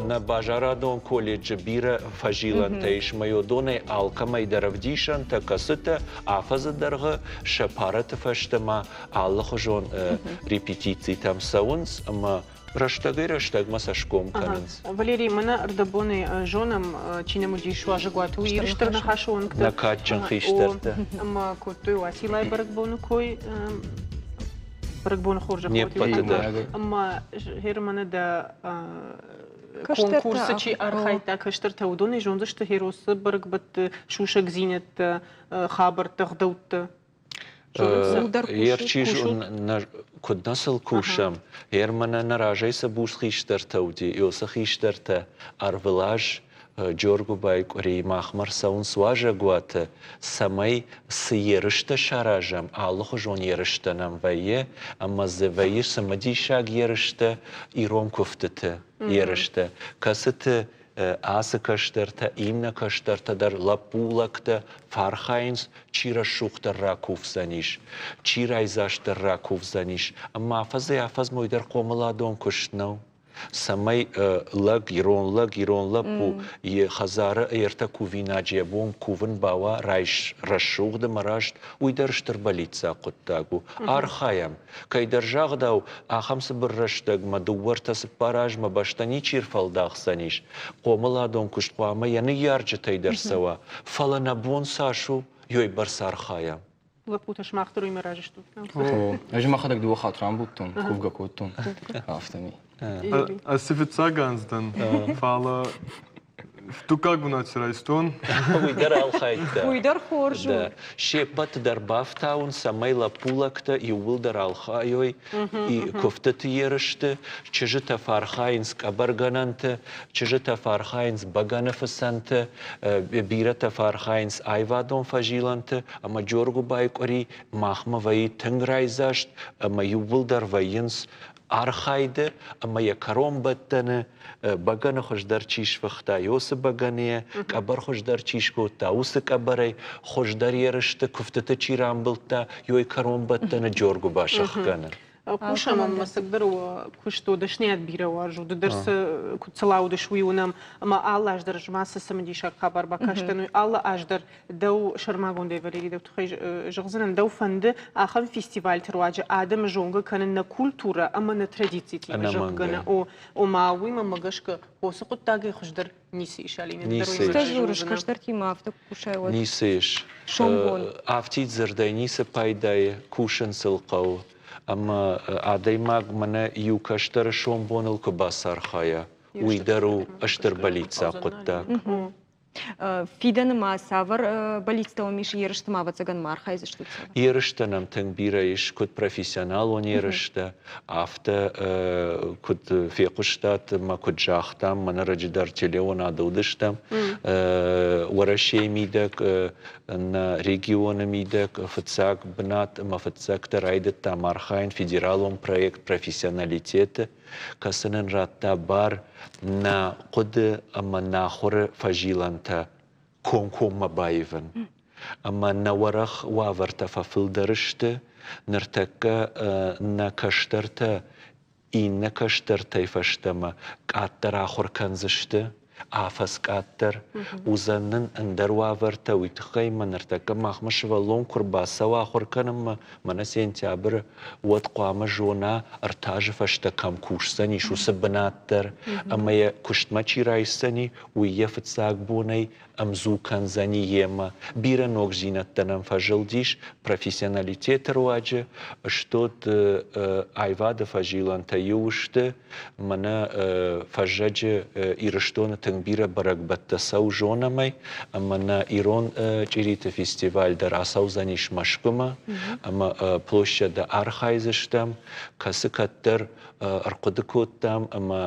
нӕ базарадон колледжы бирӕ фӕзилӕнтӕ ис. Мӕйодонӕй алкӕмӕй дӕр ӕвдисӕнтӕ, кӕцытӕ афӕдзы дӕргъы сӕ парӕты фӕстӕмӕ алыхуызон репетицитӕм цӕуынц ӕмӕ рӕстӕгӕй-рӕстӕгмӕ цӕсгом кӕнынц. Валерий, мӕнӕ ӕрдӕбоны зонӕм, чи нӕм уыдис уазӕгуаты, уый Ирыстыр ныхасы уӕнгтӕ. Нӕ кадджын хистӕртӕ. Ӕмӕ кодтой Уацилайы бӕрӕгбоны кой. Бӕрӕгбоны хорзӕх Не ппӕты дӕр. Ӕмӕ Германы дӕ конкурсы чи архайдта кӕстӕртӕ, уыдонӕй зондзысты Херосы бӕрӕгбӕтты сусӕгдзинӕдтӕ, хабӕртты, ӕгъдӕуттӕ. Куыд нӕ сыл кусӕм, Германӕн нӕ разӕй цы буц хистӕртӕ уыди, уыцы хистӕртӕ ӕрвылаз Джоргуыбайы къуырийы махмӕ рцӕуынц уазӕгуаты, цӕмӕй цы ерыстӕ саразӕм, алыхуызон ерыстӕ нӕм вӕййы, ӕмӕ дзы вӕййы цымыдисаг ерыстӕ, ирон куывтыты ерыстӕ, кӕцыты ацы кӕстӕртӕ, иннӕ кӕстӕртӕ дӕр лӕппу-лӕгтӕ фӕархайынц, чи рӕсугъддӕр ракувдзӕнис, чи райдзастдӕр ракувдзӕнис, ӕмӕ афӕдзӕй-афӕдзмӕ уый дӕр хъомыладон куыст нӕу. Цӕмӕй лӕг, ирон лӕг, ирон лӕппу йӕ хӕдзары ӕртӕ кувинаджы йӕ бон кувын бауа рӕсугъд ӕмӕ раст, уый дӕр стыр бӕллиццаг хъуыддаг у. Архайӕм. Кӕйдӕр загъдау, ахӕм цыбыр рӕстӕгмӕ дыууӕ-ӕртӕ-цыппар азмӕ бӕстӕ ничи рфӕлдахдзӕнис. Хъомыладон куыст хъуамӕ йӕ ныййарджытӕй дӕр цӕуа, фӕлӕ нӕ бон цас у, уый бӕрц архайӕм. Лӕппутӕ, сымах дӕр уыимӕ разы стут? Ӕз мӕхӕдӕг дыууӕ хатт рамбылдтон, кувгӕ кодтон, афтӕмӕй. Ӕз цы фыццаг анз дӕн, фӕлӕ дуккаг бынат райстон. Уый дӕр алхайдта. Уый дӕр хорз у. Се ппӕт дӕр бафтауын, цӕмӕй лӕппулӕгтӕ иууылдӕр алхайой куывтыты ерысты, чызджытӕ фӕархайынц къӕбӕргӕнӕнты, чызджытӕ фӕархайынц бӕгӕныфыцӕнты, бирӕтӕ фӕархайынц аивадон фӕзилӕнты, ӕмӕ Джоргуыбайы къуыри махмӕ вӕййы тынг райдзаст ӕмӕ иууылдӕр вӕййынц архайды ӕмӕ йӕ кӕронбӕттӕны бӕгӕны хуыздӕр чи сфыхта, уыцы бӕгӕныйӕ, къӕбӕр хуыздӕр чи скодта, уыцы къӕбӕрӕй хуыздӕр ерысты куывтыты чи рамбылдта, йой кӕронбӕттӕны Джоргуыба сӕхгӕны. Хъусӕм ӕмӕ цӕгдӕр куыст у, дӕсныйад бирӕ уарзут, ды дӕр цы куыд цылаудыс, уый уынӕм. Ӕмӕ алы аз дӕр ма цы цымыдисаг хабар бакастӕн, уый алы аз дӕр дӕу сӕрмагондӕй, Валерий, дӕу тыххӕй зӕгъдзынӕн, дӕу фӕнды ахӕм фестивальты руаджы адӕмы зонгӕ кӕнын нӕ культурӕ ӕмӕ нӕ традицитимӕ, зӕгъгӕ, ома уый мӕнмӕ гӕсгӕ уыцы хъуыддагӕй хуыздӕр ницы ис, Алинӕ. Ницы ис. дзурыс, кӕстӕртимӕ афтӕ кусай, уӕд. Ницы ис. Сомбон. Афтид дзырдӕй ницы пайдайы, кусын сыл хъӕуы. Ӕмӕ адӕймаг мӕнӕ иу кӕстӕры сомбоныл куы бацархайа, уый дӕр у стыр бӕллиццаг хъуыддаг. Фидӕны ма цавӕр бӕллицтӕ уӕм ис ерысты ма ӕвӕццӕгӕн ма архайдзыстут? Ерыстӕ нӕм тынг бирӕ ис, куыд профессионалон ерыстӕ, афтӕ куыд фехъуыстат ӕмӕ куыд загътам, мӕнӕ раджы дӕр телеонады уыдыстӕм, Уӕрӕсейы мидӕг, нӕ регионы мидӕг фыццаг бынат ӕмӕ фыццӕгтӕ райдыдтам архайын федералон проект «Профессионалитет-ы», кӕцы нын радта бар нӕ хъуыды ӕмӕ нӕ ахуыры фӕзилӕнтӕ комкоммӕ баивын. Ӕмӕ нӕ уӕрӕх уавӕртӕ фӕфылдӕр сты, ныртӕккӕ нӕ кӕстӕртӕ иннӕ кӕстӕртӕй фӕстӕмӕ къаддӕр ахуыр кӕндзысты, афӕдз къаддӕр, уыдзӕн нын ӕндӕр уавӕртӕ, уый тыххӕй мӕ ныртӕккӕ махмӕ сывӕллон куы рбацӕуа ахуыр кӕнынмӕ, мӕнӕ сентябры, уӕд хъуамӕ зона, ӕртӕ азы фӕстӕ кӕм кусдзӕнис, уыцы бынат дӕр, ӕмӕ йӕ куыстмӕ чи райсдзӕни, уый йӕ фыццаг бонӕй ӕмдзу кӕндзӕни йемӕ. Бирӕ ногдзинӕдтӕ нӕм фӕзылдис профессионалитеты руаджы, стот аивады фӕзилӕнтӕ иу сты, мӕнӕ фӕззӕджы Ирыстоны тынг бирӕ бӕрӕгбӕттӕ цӕуы зонӕмӕй, ӕмӕ нӕ ирон чъириты фестиваль дӕр ацӕудзӕнис Мӕскуымӕ, ӕмӕ площады архайдзыстӕм, кӕцы кӕддӕр ӕрхъуыды кодтам ӕмӕ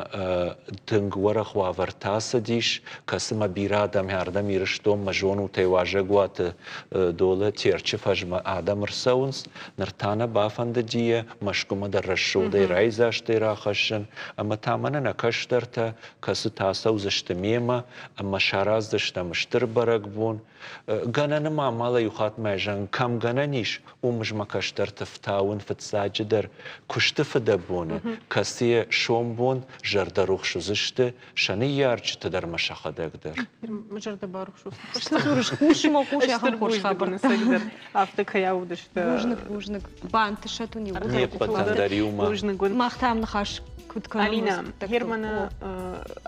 тынг уӕрӕх уавӕртӕ ацыдис, кӕцымӕ бирӕ адӕм ардӕм Ирыстонмӕ зонутӕй уазӕгуаты долы Терчы фӕзмӕ адӕм ӕрцӕуынц. Ныр та нӕ бафӕндыди йӕ Мӕскуымӕ дӕр рӕсугъдӕй райдзастӕй рахӕссын ӕмӕ та мӕнӕ нӕ кӕстӕртӕ, кӕцытӕ ацӕудзысты мемӕ ӕмӕ сараздзыстӕм стыр бӕрӕгбон. Гӕнӕны ма амалӕй иу хатт мӕ зӕнг кӕм гӕнӕн ис, уым ӕз мӕ кӕстӕрты фтауын фыццаджыдӕр куысты фыдӕбоны, кӕцыйӕ сомбон зӕрдӕрухс уыдзысты сӕ ныййарджыты дӕр ӕмӕ сӕхӕдӕг дӕр. Мӕ зӕрдӕ барухс у. Дзурыс, хъусмӕ хъус ахӕм хорз хабӕрттӕ. Афтӕ кӕй уыдысты. Бузныг, бузныг. Бантысӕт уын иууылдӕр. Не ппӕтӕн дӕр иумӕ. Бузныг уын. Мах та ам ныхас куыд кӕнӕм. Алина, Германы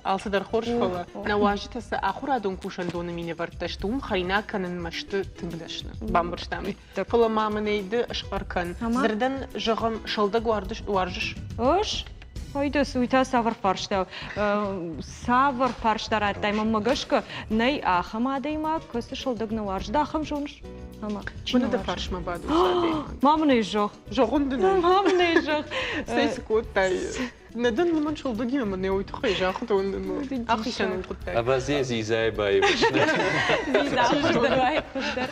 алцыдӕр хорз, фӕлӕ нӕ уазджытӕ цы ахуырадон кусӕндоны минӕвӕрттӕ сты, уым хӕринаг кӕнынмӕ сты тынг дӕсны. Бамбӕрстам. Фӕлӕ ма мын ӕй ды схъӕр кӕн. Дзырдӕн зӕгъӕм, сӕлдӕг уарзыс? Ӕз? Ой, уый та цавӕр фарста? Цавӕр фарста радтай мӕнмӕ гӕсгӕ? Нӕй ахӕм адӕймаг, кӕцы сӕлдӕг нӕ уарзы. Ахӕм зоныс? Ӕмӕ чи нӕ дӕ фарсмӕ бадут? Ма мын ӕй зӕгъ. Зӕгъын дын. Ма мын ӕй зӕгъ. Цӕй цы кодтай? Нӕ дын уымӕн сылдыгимӕ мын уый тыххӕй загътон ахицӕн у хъуыддаг. Ӕвӕдзи дзидзайы баивыс. Дзидза хуыздӕр уаид хуыздӕр.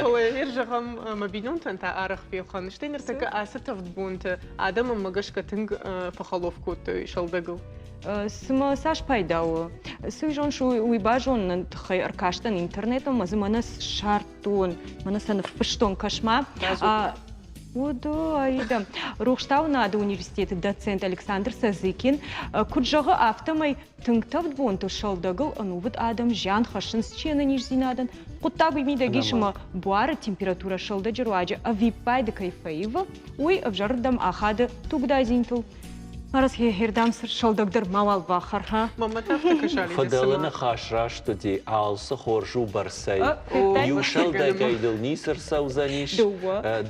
Фӕлӕ ӕр зӕгъӕм, мӕ бинонтӕн та арӕх фелхӕн. Стӕй ныртӕккӕ ацы тӕвд бонты адӕммӕ гӕсгӕ тынг фӕхӕлоф кодтой сӕлдӕгыл. Цымӕ цас пайда у? Цы зоныс, уый базоныны тыххӕй ӕркастӕн интернетмӕ, ӕмӕ дзы мӕнӕ ссардтон, мӕнӕ сӕ ныффыстон, кӕс-ма. Уыдо, Аида. Рухстауынады университеты доцент Александр Сазыкин куыд зӕгъы, афтӕмӕй тынг тӕвд бонты сӕлдӕгыл ӕнувыд адӕм зиан хӕссынц се нӕниздзинадӕн. Хъуыддаг уый мидӕг ис, ӕмӕ буары температурӕ сӕлдӕджы руаджы ӕвиппайды кӕй фӕивы, уый ӕвзӕрырдӕм ахады тугдадзинтыл. Арасхердӕм сӕлдӕгдӕр мауал бахӕр, ха? Фыдӕлы ныхас раст уыди, алцы хорз у бӕрцӕй. Иу сӕлдӕгӕй дыл ницы рцӕудзӕнис,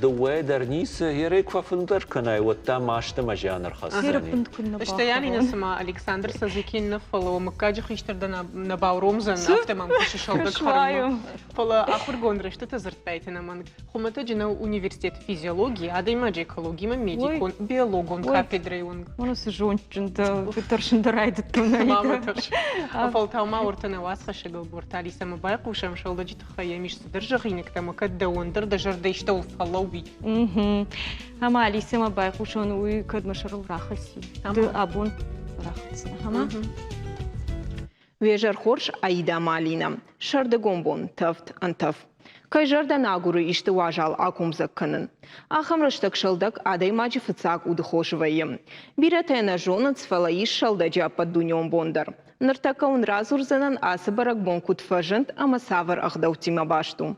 дыууӕ дӕр ницы, ерӕй куы фӕфылдӕр кӕнай, уӕд та масты мӕ зиан ӕрхӕсдзӕни. Стӕй Алина, цыма Александр Сазыкин нӕ, фӕлӕ мыггаджы хистӕр дӕ нӕ бауромдзӕн, афтӕ мӕм кӕсы сӕлдӕг хӕрынмӕ. Фӕлӕ ахуыргонд рӕстыты дзырдтайты нӕмӕнг Хуымӕтӕджы нӕу университеты физиологи, адӕймаджы экологимӕ медикон, биологон кафедрӕйы онг. Уый цы зондджын дӕ, тӕрсын дӕр райдыдтон. Ма мӕ тӕрс. Фӕлтау ма уӕртӕ нӕ уацхӕссӕгыл Борталисӕмӕ байхъусӕм, сӕлдӕджы тыххӕй йӕм ис цыдӕр зӕгъинӕгтӕ ӕмӕ кӕд дӕуӕн дӕр дӕ зӕрдӕ истӕуыл фӕлӕууид. Ӕмӕ Алисӕмӕ байхъусон, уый кӕд мӕ сӕрыл рахӕци. Ды абон рахӕцдзынӕ. Ӕмӕ? Уе зӕр хорз, Аида Малина. Сӕрдыгон бон, тӕвд, ӕнтӕф. Кӕй зӕрдӕ нӕ агуры исты уазал акомдзӕг кӕнын? Ахӕм рӕстӕг сӕлдӕг адӕймаджы фыццаг удыхос вӕййы. Бирӕтӕ нӕ зонынц, фӕлӕ ис сӕлдӕджы ӕппӕтдунеон бон дӕр. Ныртӕккӕ уын радзурдзынӕн, ацы бӕрӕгбон куыд фӕзынд ӕмӕ цавӕр ӕгъдӕуттимӕ баст у.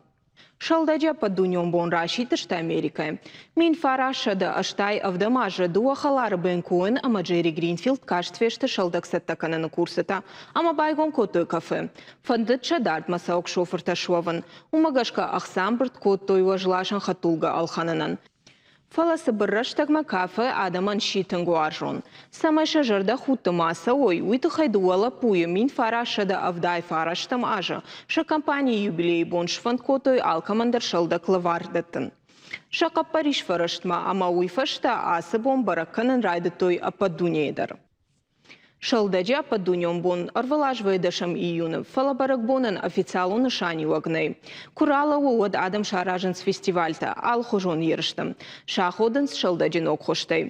Сӕлдӕджы ӕппӕтдунеон бон расидтысты Америкӕйы. 1987 азы дыууӕ хӕлары Бен Коэн ӕмӕ Джерри Гринфилд каст фесты сӕлдӕг цӕттӕ кӕныны курсытӕ ӕмӕ байгом кодтой кафе. Фӕндыд сӕ дардмӕ цӕуӕг шофыртӕ суӕвын. Уымӕ гӕсгӕ ӕхца ӕмбырд кодтой уӕзласӕн хӕдтулгӕ ӕлхӕнынӕн. Фӕлӕ цыбыр рӕстӕгмӕ кафе адӕмӕн сси тынг уарзон. Цӕмӕй сӕ зӕрдӕхудты ма цӕуой, уый тыххӕй дыууӕ лӕппуйы 1979 азы сӕ компанийы юбилейы бон сфӕнд кодтой алкӕмӕндӕр сӕлдӕг лӕвар дӕттын. Сӕ хъӕппӕрис фӕрӕстмӕ ӕмӕ уый фӕстӕ ацы бон бӕрӕг кӕнын райдыдтой ӕппӕт дунейы дӕр. Сӕлдӕджы ӕппӕтдунеон бон ӕрвылаз вӕййы дӕсӕм июны, фӕлӕ бӕрӕгбонӕн официалон нысаниуӕг нӕй. Куы ралӕууы, уӕд адӕм саразынц фестивальтӕ, алыхуызон ерыстӕ. Саходынц сӕлдӕджы ног хуызтӕй.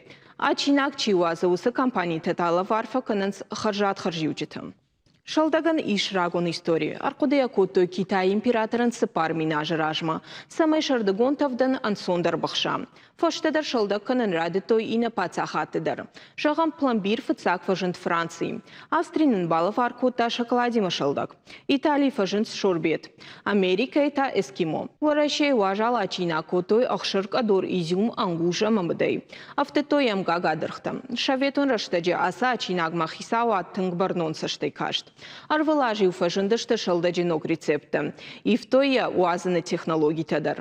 Адджинаг чи уадзы, уыцы компанитӕ та лӕвар фӕкӕнынц хӕрзад хӕрзиуджытӕ. Сӕлдӕгӕн ис рагон истори. Ӕрхъуыды йӕ кодтой Китайы императорӕн 4000 азы размӕ, цӕмӕй сӕрдыгон тӕвдӕн ӕнцондӕр быхса. Фӕстӕдӕр сӕлдӕг кӕнын райдыдтой иннӕ паддзахадты дӕр. Зӕгъӕм, пломбир фыццаг фӕзынд Францийы. Австри нын балӕвар кодта шоколадимӕ сӕлдӕг. Италийы фӕзынд сорбет. Америкӕйы та эскимо. Уӕрӕсейы уазал ачинаг кодтой ӕхсыр, къӕдор, изюм, ӕнгуз ӕмӕ мыдӕй. Ӕфтыдтой йӕм гагадыргътӕ. Советон рӕстӕджы ацы ачинагмӕ хицауад тынг бӕрнон цӕстӕй каст. Ӕрвылаз-иу фӕзындысты сӕлдӕджы ног рецепттӕ. Ивтой йӕ уадзыны технологитӕ дӕр.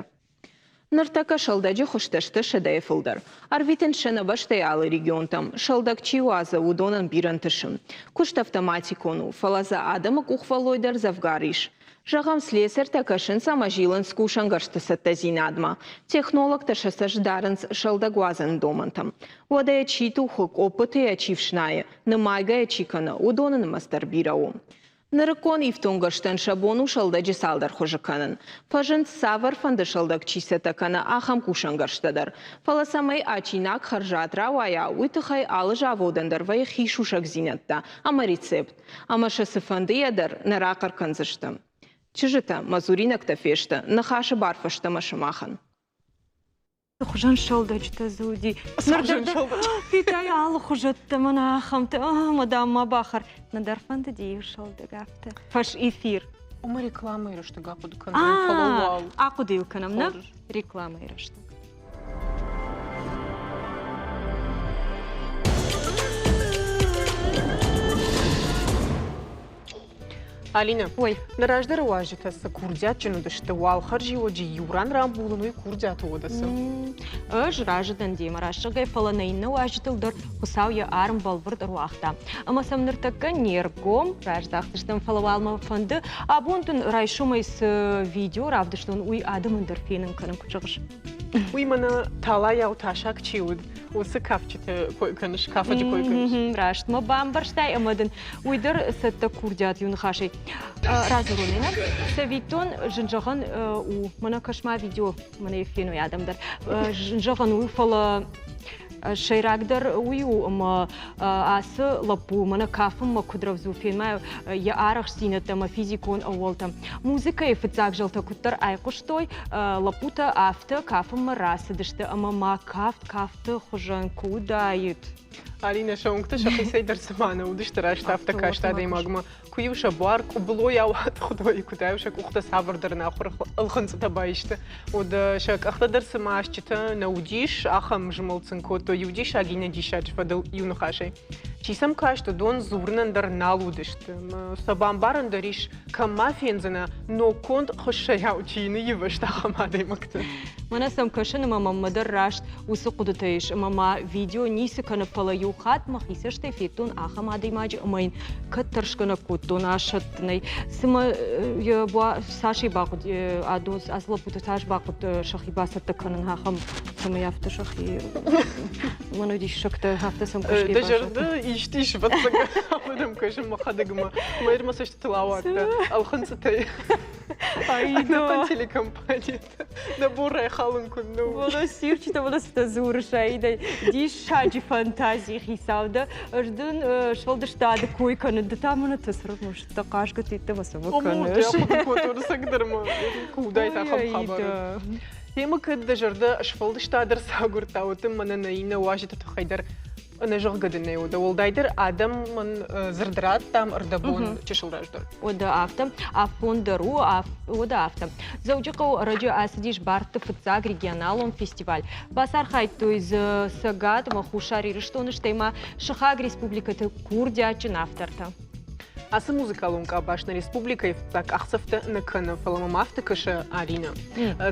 Ныртӕккӕ сӕлдӕджы хуызтӕ сты сӕдӕйы фылдӕр. Ӕрвитынц сӕ нӕ бӕстӕйы алы регионтӕм. Сӕлдӕг чи уадзы, уыдонӕн бирӕ ӕнтысы. Куыст автоматикон у, фӕлӕ дзы адӕмы къухфӕллой дӕр дзӕвгар ис. Зӕгъӕм, слесыртӕ кӕсынц ӕмӕ зилынц кусӕнгӕрзты цӕттӕдзинадмӕ. Технологтӕ сӕ цӕст дарынц сӕлдӕг уадзыны домӕнтӕм. Уӕдӕ йӕ чи тухы, къоппыты йӕ чи фснайы, нымайгӕ йӕ чи кӕны, уыдоны нымӕц дӕр бирӕ у. Нырыккон ифтонггӕрзтӕн сӕ бон у сӕлдӕджы цалдӕр хуызы кӕнын. Фӕзынд цавӕрфӕнды сӕлдӕг чи цӕттӕ кӕны, ахӕм кусӕнгӕрзтӕ дӕр. Фӕлӕ цӕмӕй ачинаг хӕрзад рауайа, уый тыххӕй алы заводӕн дӕр вӕййы хи сусӕгдзинӕдтӕ ӕмӕ рецепт. Ӕмӕ сӕ цыфӕндыйӕ дӕр нӕ рахъӕр кӕндзысты. Чызджытӕ, мӕ дзуринӕгтӕ фесты, ныхасы бар фӕстӕмӕ сымахӕн. Хуызӕн сӕлдӕджытӕ дзы уыди. Ныр дӕр Фитай алы хуызӕттӕ, мӕнӕ ахӕмтӕ, ӕмӕ дам ма бахӕр. Нӕдӕр фӕндыди иу сӕлдӕг афтӕ. Фӕс эфир. Ома рекламӕйы рӕстӕг ахъуыды кӕнӕм, фӕлӕ уал. Ахъуыды йыл кӕнӕм, нӕ? Рекламӕйы рӕстӕг. Алина, Ой. нӕ раздӕры уазджытӕ цы курдиатджын уыдысты, уал хӕрзиуӕджы иу ран рамбулын, уый курдиаты уӕдӕ цы? Ӕз разы дӕн демӕ рӕсугъдӕй, фӕлӕ нӕ иннӕ уазджытыл дӕр Хуыцау йӕ арм бӕлвырд ӕруагъта. Ӕмӕ сӕм ныртӕккӕ не ргом раздӕхдзыстӕм, фӕлӕ уал мӕ фӕнды, абон дын райсомӕй цы видео равдыстон, уый адӕмӕн дӕр фенын кӕнын, куыд зӕгъыс? Уый мӕнӕ талайау тасаг чи уыд, уыцы кафджыты кой кӕныс, кафӕджы кой кӕныс. Раст мӕ бамбӕрстай ӕмӕ дын уый дӕр цӕттӕ курдиат иу ныхасӕй радзурон ӕнӕ. Цӕвиттон, зын зӕгъӕн у, мӕнӕ кӕс-ма видео, мӕнӕ феной адӕм дӕр. Зын зӕгъӕн у, фӕлӕ сӕйрагдӕр уый у, ӕмӕ ацы лӕппу мӕнӕ кафынмӕ куыд рӕвдз у, фенмӕ йӕ арӕхстдзинӕдтӕ ӕмӕ физикон ӕууӕлтӕ. Музыкӕйы фыццаг зӕлтӕ куыддӕр айхъуыстой, лӕппутӕ афтӕ кафынмӕ рацыдысты ӕмӕ ма кафт кафты хуызӕн куы уыдаид. Алинӕ, сӕ уынгты сӕхицӕй дӕр цыма нӕ уыдысты, раст афтӕ каст адӕймагмӕ. Куы-иу сӕ буар къуыбылойау атыхтой, куы-та-иу сӕ къухтӕ цавӕрдӕр ӕнахуыр ӕлхынцъытӕ баисты. Уӕд сӕ къӕхтӕ дӕр цыма асджытӕ нӕ уыдис, ахӕм змӕлд сын кодтой иу диссаг иннӕ диссаджы фӕдыл иу ныхасӕй. Чи сӕм каст, уыдон дзурынӕн дӕр нал уыдысты. Сӕ бамбарын дӕр ис, кӕм ма фендзынӕ ногконд хуыссӕйау чи ныйивӕзт, ахӕм адӕймӕгты. Мӕнӕ сӕм кӕсын ӕмӕ мӕнмӕ дӕр раст уыцы хъуыдытӕ ис, ӕмӕ ма видео ницы кӕны, фӕлӕ иу хатт мӕхи цӕстӕй федтон ахӕм адӕймаджы ӕмӕ йын кӕд тӕрсгӕ нӕ кодтон асӕттынӕй. Цымӕ йӕ цас ӕй бахъуыд, ацы лӕппуты цас бахъуыд сӕхи бацӕттӕ кӕнын ахӕм, цӕмӕй афтӕ сӕхи мӕнӕ диссӕгтӕ, афтӕ сӕм кӕсгӕ Дӕ зӕрды исты ис, ӕвӕццӕгӕн, ӕмӕ дӕм кӕсын мӕхӕдӕг ӕмӕ мӕ цӕстытыл ауадтӕ ӕлхынцъытӕй. Ӕнӕхъӕн телекомпанитӕ. Дӕ бон райхалын куыннӕ у. Волосирчитӕ, волоситӕ дзурыс аидӕй. Диссаджы фантазийы хицау дӕ. Ӕз дын сфӕлдыстады кой кӕнын, ды та мӕнӕ тӕсырмӕстӕ хъазгӕ теттӕ цӕмӕ кӕныс. О, кодтон цӕгдӕр ма куы уыдаид ахӕм хабар. Темы кӕд дӕ зӕрдӕ сфӕлдыстад ӕрцагуырдта, уӕд дын мӕнӕ нӕ иннӕ уазджыты тыххӕй дӕр ӕнӕзӕгъгӕ дын нӕ уыд. Уӕлдайдӕр адӕмӕн дзырд радтам ӕрдӕбон чысыл раздӕр. Уӕдӕ афтӕ, афон дӕр у, уӕдӕ афтӕ. Дзӕуджыхъӕуы ӕрӕджы ацыдис бардты фыццаг регионалон фестиваль. Бацархайдтой дзы Цӕгат ӕмӕ Хуссар Ирыстоны, стӕй ма сыхаг республикӕты курдиатджын автортӕ. Ацы музыкалон къабаз нӕ республикӕйы фыццаг къахдзӕфтӕ нӕ кӕны, фӕлӕ мӕм афтӕ кӕсы, Алинӕ,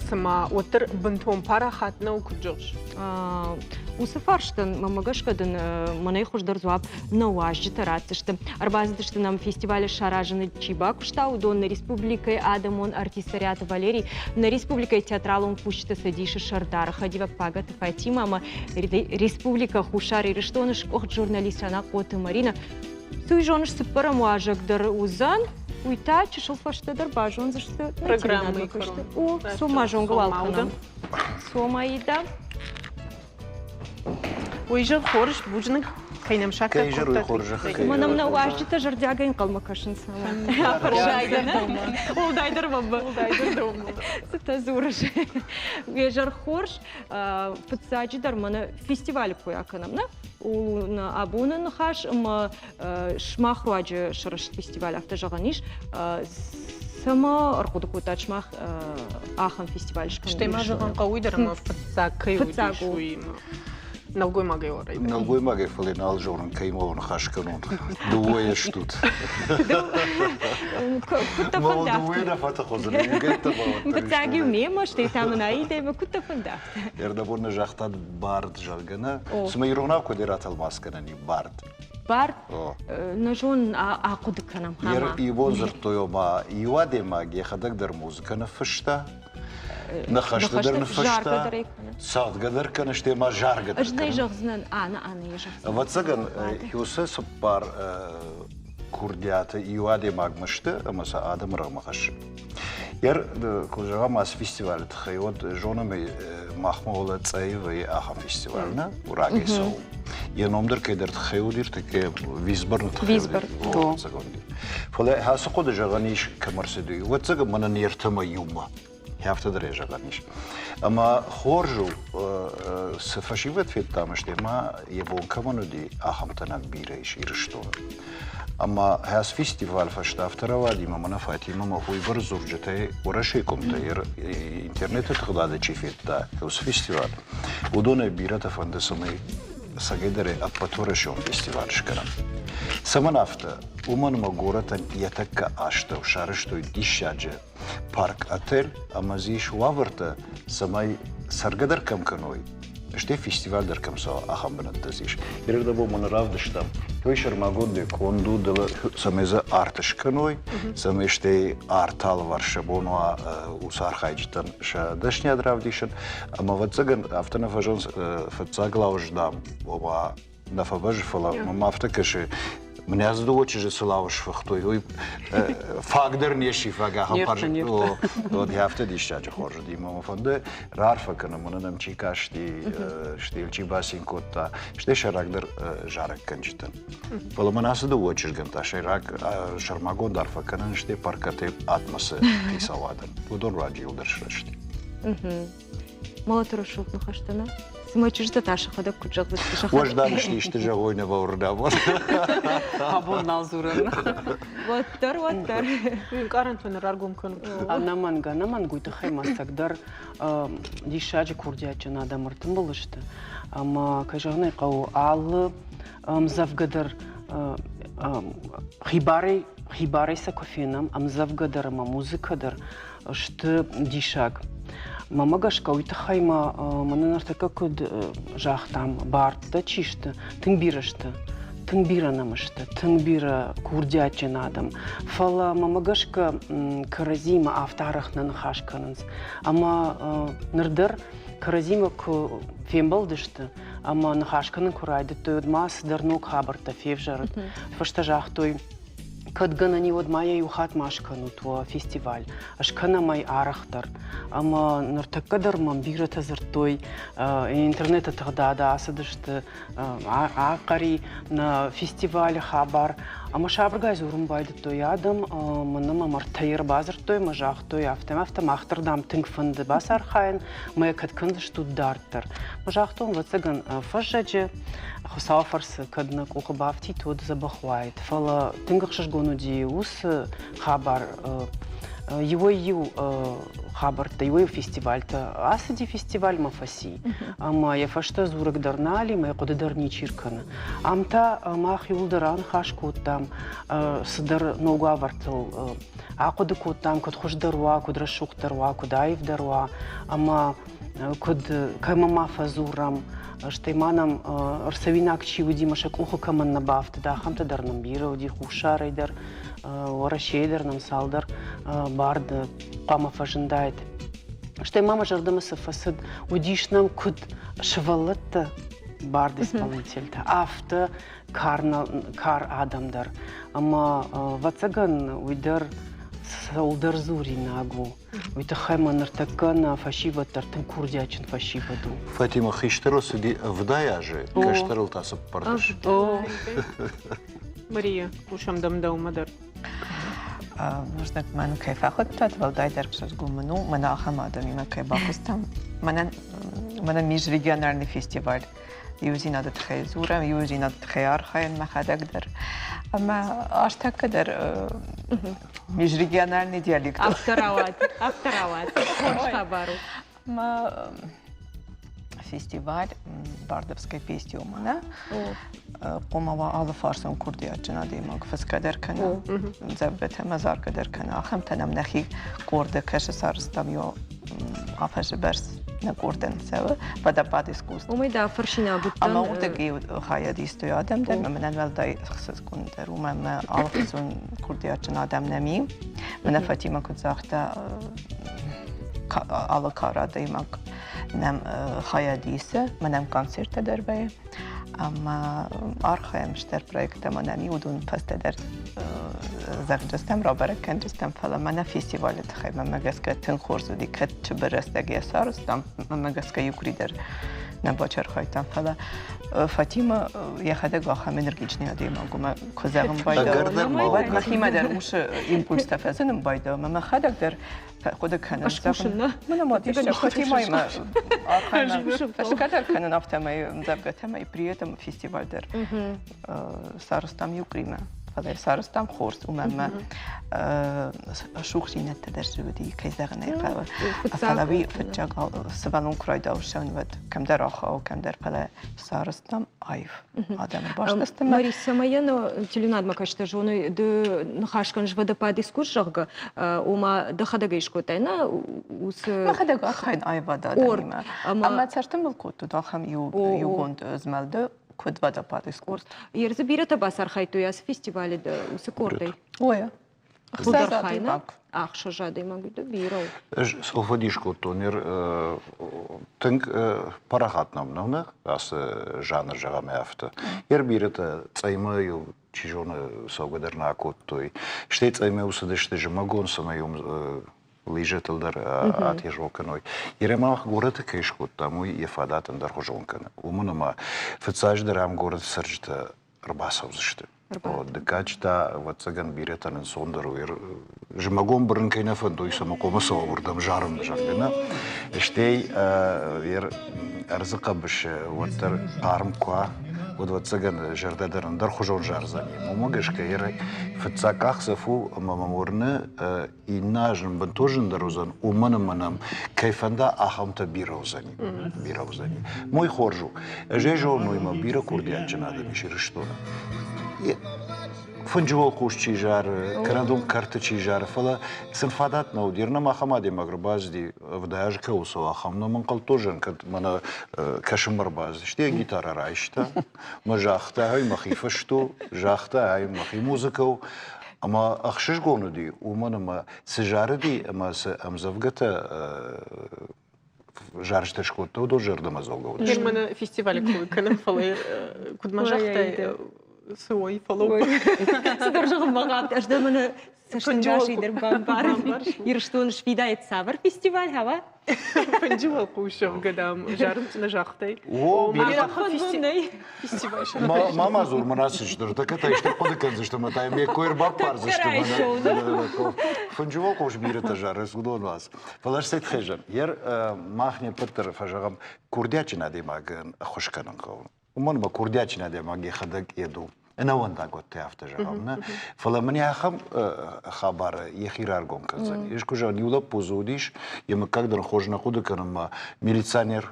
цыма уӕддӕр бынтон парахат нӕу, куыд зӕгъыс? Уыцы фарстӕн, мӕнмӕ гӕсгӕ дын мӕнӕй хуыздӕр дзуапп нӕ уазджытӕ ратдзысты. Ӕрбацыдысты нӕм фестивалы саразыны чи бакуыста, уыдон нӕ республикӕйы адӕмон артист Цӕриаты Валерий, нӕ республикӕйы театралон кусджыты цӕдисы сӕрдары хӕдивӕг Пагӕты Фатимӕ ӕмӕ Республикӕ Хуссар Ирыстоны сгуыхт журналист Санахъоты Марина. Цы уый зоныс, цыппӕрӕм уазӕг дӕр уыдзӕн, уый та чысыл фӕстӕдӕр базондзысты программӕйы куысты. О, цома зонгӕ уал кӕнӕм. Цома, Ида. Уый зӕгъ хорз, бузныг, кӕй нӕм саккаг кодтат. Уымӕн ӕмӕ нӕ уазджытӕ зӕрдиагӕй ӕнхъӕлмӕ кӕсынц. Фӕрсайдӕн. Уӕлдайдӕр мӕнмӕ. Цытӕ дзурыс? Уе зӕр хорз. Фыццаджыдӕр мӕнӕ фестивалы кой акӕнӕм, нӕ? У нӕ абоны ныхас ӕмӕ сымах руаджы сырӕзт фестиваль, афтӕ зӕгъӕн ис. Цӕмӕ ӕрхъуыды кодтат сымах ахӕм фестиваль скӕнын? Стӕй ма зӕгъын хъӕуы дӕр ӕмӕ фыццаг кӕй уыдис, уыимӕ. Нӕлгоймагӕй уарай. Нӕлгоймагӕй, фӕлӕ нал зонын, кӕимӕ ныхас кӕнон. Дыууӕйӕ стут. Куыд дӕ фӕнда? Дыууӕйӕ нӕ фӕтых уыдзӕн, иугӕйттӕ ма уӕддӕр. Фыццаг-иу мемӕ, стӕй та мын аидӕмӕ, куыд дӕ фӕнда? Ӕрдӕбон нӕ загътат бард, зӕгъгӕ, нӕ? Цымӕ иронау куыд ратӕлмац кӕнӕн и бард? Бар нӕ зонын, ахъуыды кӕнӕм. Иубон дзырдтой, ома иу адӕймаг йӕхӕдӕг дӕр музыкӕ ныффыста, ныхӕстӕ дӕр ныффыста, цӕгъдгӕ дӕр кӕны, стӕй ма заргӕ дӕр Ӕз нӕ зӕгъдзынӕн, ӕнӕ ӕнӕ йӕ зӕгъдзынӕн. Ӕвӕццӕгӕн, уыцы цыппар курдиаты иу адӕймагмӕ сты ӕмӕ сӕ адӕмы рӕгъмӕ хӕссы. Ер, куы зӕгъӕм, ацы фестивалы тыххӕй, уӕд зонӕм махмӕ уӕлӕ Цъӕйы вӕййы ахӕм фестиваль, нӕ? Рагӕй цӕуы. Йӕ ном дӕр кӕйдӕр тыххӕй уыд, ӕртӕккӕ Висборны тыххӕй Висбор. уыди. Фӕлӕ ацы хъуыды зӕгъӕн ис, кӕм ӕрцыди, ӕвӕццӕгӕн мӕнӕн не ртӕмӕ иумӕ. Афтӕ дӕр ӕй зӕгъӕн ис. Ӕмӕ хорз у, цы фӕсивӕд федтам, стӕй ма йӕ бон кӕмӕн уыди, ахӕмтӕ нӕм бирӕ ис Ирыстоны. Ӕмӕ хӕс фестиваль фӕстӕ афтӕ рауади, ӕмӕ мӕнӕ Фатимӕ мӕ уыйбӕрц дзурджытӕй Уӕрӕсейы къуымтӕй интернеты тыгъдады чи федта, уыцы фестиваль, уыдонӕй бирӕтӕ фӕнды, цӕмӕй цӕгӕйдӕр ӕппӕтуӕрӕсеон фестиваль скӕнӕм. Цӕмӕн афтӕ? Уымӕн ӕмӕ горӕтӕн йӕ тӕккӕ астӕу сарӕзтой диссаджы парк-отель ӕмӕ дзы ис уавӕртӕ, цӕмӕй цӕргӕ дӕр кӕм кӕной, стӕй фестиваль дӕр кӕм цӕуа, ахӕм бынӕттӕ дзы ис. Ирӕрдӕбон мӕ равдыстам, той сӕрмагондӕй конд у, цӕмӕй дзы арт скӕной, цӕмӕй стӕй арт алыварс сӕ бон уа уыцы архайджытӕн сӕ дӕсниад равдисын. Ӕмӕ, ӕвӕццӕгӕн, афтӕ нӕ фӕзӕгъынц, фыццаг лауыз, дам, ома нӕ фӕбӕззы, фӕлӕ мӕм афтӕ кӕсы, мӕнӕ дзы дыууӕ чызджы цы лауыз сфыхтой, уый фаг дӕр не сси, фаг ахӕм хӕрз афтӕ диссаджы хорз уыди. Мӕ фӕнды раарфӕ кӕнын, мӕнӕ нӕм чи касти, стӕй чи бацин кодта, стӕй сӕйрагдӕр зарӕггӕнджытӕн. Фӕлӕ мӕн ацы дыууӕ чызгӕн та сӕйраг сӕрмагонд арфӕ кӕнын стӕй паркаты атмосы хицауадӕн. Уыдон руаджы иуылдӕр сырӕзти. Мӕлӕты рӕсугъд ныхӕстӕ, нӕ? Цымӕ чызджытӕ та сӕхӕдӕг куыд зӕгъдзысты? Уӕздан сты, исты зӕгъой нӕ бауырна. Абон нал дзурӕм. Уӕддӕр, уӕддӕр. Ӕнкъарӕнтӕ нӕ раргом кӕнут. Ӕнӕмӕнг, ӕнӕмӕнг уый тыххӕй ма цӕгдӕр диссаджы курдиатджын адӕм ӕртымбыл сты. Ӕмӕ, кӕй зӕгъын ӕй хъӕуы, алы ӕмдзӕвгӕ дӕр хибарӕй хибарӕй сӕ куы фенӕм, ӕмдзӕвгӕ дӕр ӕмӕ музыкӕ дӕр сты диссаг. Мӕнмӕ гӕсгӕ уый тыххӕй ма мӕнӕ ныртӕккӕ куыд загътам, бардтӕ чи сты, тынг бирӕ сты, тынг бирӕ нӕм сты, тынг бирӕ курдиатджын адӕм. Фӕлӕ мӕнмӕ гӕсгӕ кӕрӕдзиимӕ афтӕ арӕх нӕ ныхас кӕнынц. Ӕмӕ ныр дӕр кӕрӕдзимӕ куы фембӕлдысты ӕмӕ ныхас кӕнын куы райдыдтой, уӕд ма цыдӕр ног хабӕрттӕ февзӕрыд. Фӕстӕ загътой, кӕд гӕнӕн и, уӕд ма йӕ иу хатт ма скӕнут уӕ фестиваль. Скӕнӕм ӕй арӕхдӕр. Ӕмӕ ныртӕккӕ дӕр мӕм бирӕтӕ дзырдтой, интернеты тыгъдады ацыдысты ахъӕри нӕ фестивалы хабар. Ӕмӕ сабыргай дзурын байдыдтой адӕм. Мӕнӕ мӕм ӕртӕйы ӕрбадзырдтой ӕмӕ загътой, афтӕ афтӕ мах дӕр, дам, тынг фӕнды бацархайын, мӕ кӕд кӕндзыстут дарддӕр. Мӕ загътон, ӕвӕццӕгӕн, фӕззӕджы Хуыцауы фӕрцы кӕд нӕ къухы бафтид, уӕд дзӕбӕх уаид. Фӕлӕ тынг ӕхсызгон уыди уыцы хабар. Иуӕй-иу хабӕрттӕ, иуӕй-иу фестивальтӕ ацыди фестивальмӕ фӕци, ӕмӕ йӕ фӕстӕ дзурӕг дӕр нал и, мӕ хъуыды дӕр ничи ркӕны. Ам та мах иуылдӕр аныхас кодтам, цыдӕр ног уавӕртыл ахъуыды кодтам, куыд хуыздӕр уа, куыд рӕсугъддӕр уа, куыд аивдӕр уа, ӕмӕ куыд кӕмӕ ма фӕдзурӕм, стӕй ма нӕм ӕрцӕуинаг чи уыди, мӕ сӕ къухы кӕмӕн нӕ бафтыд, ахӕмтӕ дӕр нӕм бирӕ уыди Хуссарӕй дӕр, Уӕрӕсейы дӕр нӕм цалдӕр бард хъуамӕ фӕзындаид. Стӕй ма мӕ зӕрдӕмӕ цы фӕцыд, уыдис нӕм куыд сывӕллӕттӕ бард исполнительтӕ, афтӕ кар адӕм дӕр. Ӕмӕ, ӕвӕццӕгӕн, уый дӕр цӕуылдӕр дзуринаг у. Уый тыххӕй ма ныртӕккӕ нӕ фӕсивӕд дӕр тынг курдиатджын фӕсивӕд у. Фатима хистӕрыл цыди 70 азы, кӕстӕрыл та 14. Мария, хъусӕм дӕм дӕумӕ дӕр. Бузныг мӕн кӕй фӕхуыдтат, уӕлдайдӕр ӕхсызгон мын у, мӕнӕ ахӕм адӕмимӕ кӕй бакуыстам. Мӕнӕн мӕнӕн межрегиональный фестиваль иудзинады тыххӕй дзурӕм, иудзинады тыххӕй архайӕм мӕхӕдӕг дӕр. Ӕмӕ азтӕккӕ дӕр межрегиональный диалект. Афтӕ рауад, афтӕ рауад. Хорз хабар у. Мӕ фестиваль Бардовской песни у мӕнӕ. Хъуамӕ уа алыфарсон курдиатджын адӕймаг фысгӕ дӕр кӕна, дзӕвгӕтӕ ӕмӕ заргӕ дӕр кӕна. Ахӕмтӕ нӕм нӕхи къорды кӕсы сарӕзтам иу афӕдзы бӕрц нӕ къордӕн цӕуы водопад искусств. Уымӕй дӕ фӕрсинаг уыдтӕн. Ӕмӕ уырдыгӕй хайад истой адӕм дӕр, ӕмӕ мӕнӕн уӕлдай ӕхсызгондӕр у, мӕ алыхуызон курдиатджын адӕм нӕм и. Мӕнӕ Фатимӕ куыд загъта, алы кары адӕймаг нӕм хайад исы, мӕнӕм концерттӕ дӕр вӕййы. Ӕмӕ архайӕм стыр проекттӕ мӕнӕм и, уыдон фӕстӕдӕр зӕгъдзыстӕм, рабӕрӕг кӕндзыстӕм, фӕлӕ мӕнӕ фестивалы тыххӕй мӕнмӕ гӕсгӕ тынг хорз уыди, кӕд цыбыр рӕстӕг йӕ сарӕзтам, мӕнмӕ гӕсгӕ иу къуыри дӕр нӕ бачархайдтам, фӕлӕ Фатима йӕхӕдӕг ахӕм энергичный адӕймаг у, мӕ куы зӕгъын байдайон, уӕд мӕхимӕ дӕр уыцы импульстӕ фӕзынын байдайон, мӕ мӕхӕдӕг дӕр хъуыды кӕнын. Скусын, Мӕнӕ ма диссаг, Фатимаимӕ архайын, фӕсгӕ дӕр кӕнын афтӕмӕй ӕмдзӕвгӕтӕмӕй, при этом фестиваль дӕр сарӕзтам иу къримӕ. Фӕлӕ сарӕзтам хорз, уымӕн ӕмӕ сухзинӕдтӕ дӕр дзы уыди, кӕй зӕгъын ӕй хъӕуы. Фӕлӕ уый фыццаг сывӕллон куы райдауы ссӕуын, уӕд кӕмдӕр ахауы, кӕмдӕр, фӕлӕ сарӕзтам аив адӕмы бастӕсты. Мариса, мӕ телеуынадмӕ кӕстӕр зоны, ды ныхас кӕныс водопад искус, зӕгъгӕ, ома дӕхӕдӕг ӕй скодтай, нӕ уыцы... Мӕхӕдӕг архайын аивады адӕмимӕ. Ӕмӕ цӕстымбыл кодтут ахӕм иугонд змӕлды, куыд водопад искусств. Ерзы бирӕтӕ бацархайдтой ацы фестивалы уыцы къордӕй. Ой, Фылдӕр хай, нӕ? Ӕхсӕз адӕймаг уыд бирӕ у. Ӕз сфӕдис кодтон, ныр тынг парахат нӕм нӕу нӕ ацы жанр, зӕгъӕм, афтӕ. Йер бирӕтӕ цъӕймӕ-иу, чи зоны, цӕугӕ дӕр нӕ акодтой. Стӕй цъӕймӕ цыдысты зымӕгон, цӕмӕй уым лыжӕтыл дӕр атезгъо кӕной. Йер мах горӕты кӕй скодтам, уый йӕ фадат ӕндӕрхуызон кӕны. Уымӕн ӕмӕ фыццаджыдӕр ам горӕты цӕрджытӕ ӕрбацӕудзысты. Дыккаджы та, ӕвӕццӕгӕн, бирӕтӕн ӕнцондӕр у. Зымӕгон бырын кӕй нӕ фӕндой, цӕмӕ хъуамӕ цӕуа уырдӕм зарын, зӕгъгӕ, нӕ. Стӕй ӕрдзы хъӕбысы уӕддӕр хъарм куы уа, уӕд, ӕвӕццӕгӕн, зӕрдӕ дӕр ӕндӕрхуызон зардзӕни. Уымӕ гӕсгӕ фыццаг къахдзӕф у, ӕмӕ мӕм уырны, иннӕ аз нын бынтон зындӕр уыдзӕн, уымӕн ӕмӕ нӕм кӕй фӕнда, ахӕмтӕ бирӕ уыдзӕни. Бирӕ уыдзӕни. Мой хорз у. Ӕз ӕй зонын, уый мӕ бирӕ курдиатджын адӕм ис Ирыстоны. Фынджы уӕлхъус чи зары, кӕнӕ дон кӕрты чи зары, фӕлӕ сын фадат нӕ уыд. Нӕм ахӕм адӕймаг ӕрбацыди, 70 азы кӕуыл цӕуы, ахӕм ном ӕнхъӕлдтон, зӕгъын, кӕд мӕнӕ кӕсынмӕ ӕрбацыди. Стӕй гитарӕ райста, мӕ загъта, ай мӕхи фыст у, загъта, ай мӕхи музыкӕ у. Ӕмӕ ӕхсызгон уыди, уымӕн ӕмӕ цы зарыди ӕмӕ цы ӕмдзӕвгӕтӕ зарджытӕ скодта, уыдон зӕрдӕмӕдзӕугӕ уыдысты. Мӕнӕ фестивалы кой кӕнӕм, фӕлӕ куыд ма загътай, цы ой, фӕлӕ Цыдӕр зӕгъынмӕ хъавд, ӕз дӕр мӕнӕ цӕстӕнгасӕй дӕр бамбарын. Ирыстон сфидает цавӕр фестиваль, хауа? Фынджы уӕлхъус, зӕгъгӕ, дам, зарын нӕ загътай. О, Ма ма дзур, мӕн ацы стыртӕ та исты хъуыды кӕндзысты ӕмӕ та ме ккой ӕрбаппардзысты. Фынджы уӕлхъус бирӕтӕ зарынц, уыдон уадз. Фӕлӕ ӕз цӕй зӕгъын, ер мах не ппӕт дӕр фӕзӕгъӕм, курдиатджын адӕймагӕн ӕххуыс кӕнын хъӕуы. Уымӕн ӕмӕ курдиатджын адӕймаг йӕхӕдӕг йед у. Ӕнӕуӕндаг уӕдтӕ афтӕ зӕгъӕм, нӕ? Фӕлӕ мын ахӕм хабары йӕхи раргом кӕндзӕн. Искуы зӕгъын, иу лӕппу дзы уыдис, йӕ мыггаг дӕр хорз нӕ хъуыды кӕнынмӕ, милиционер,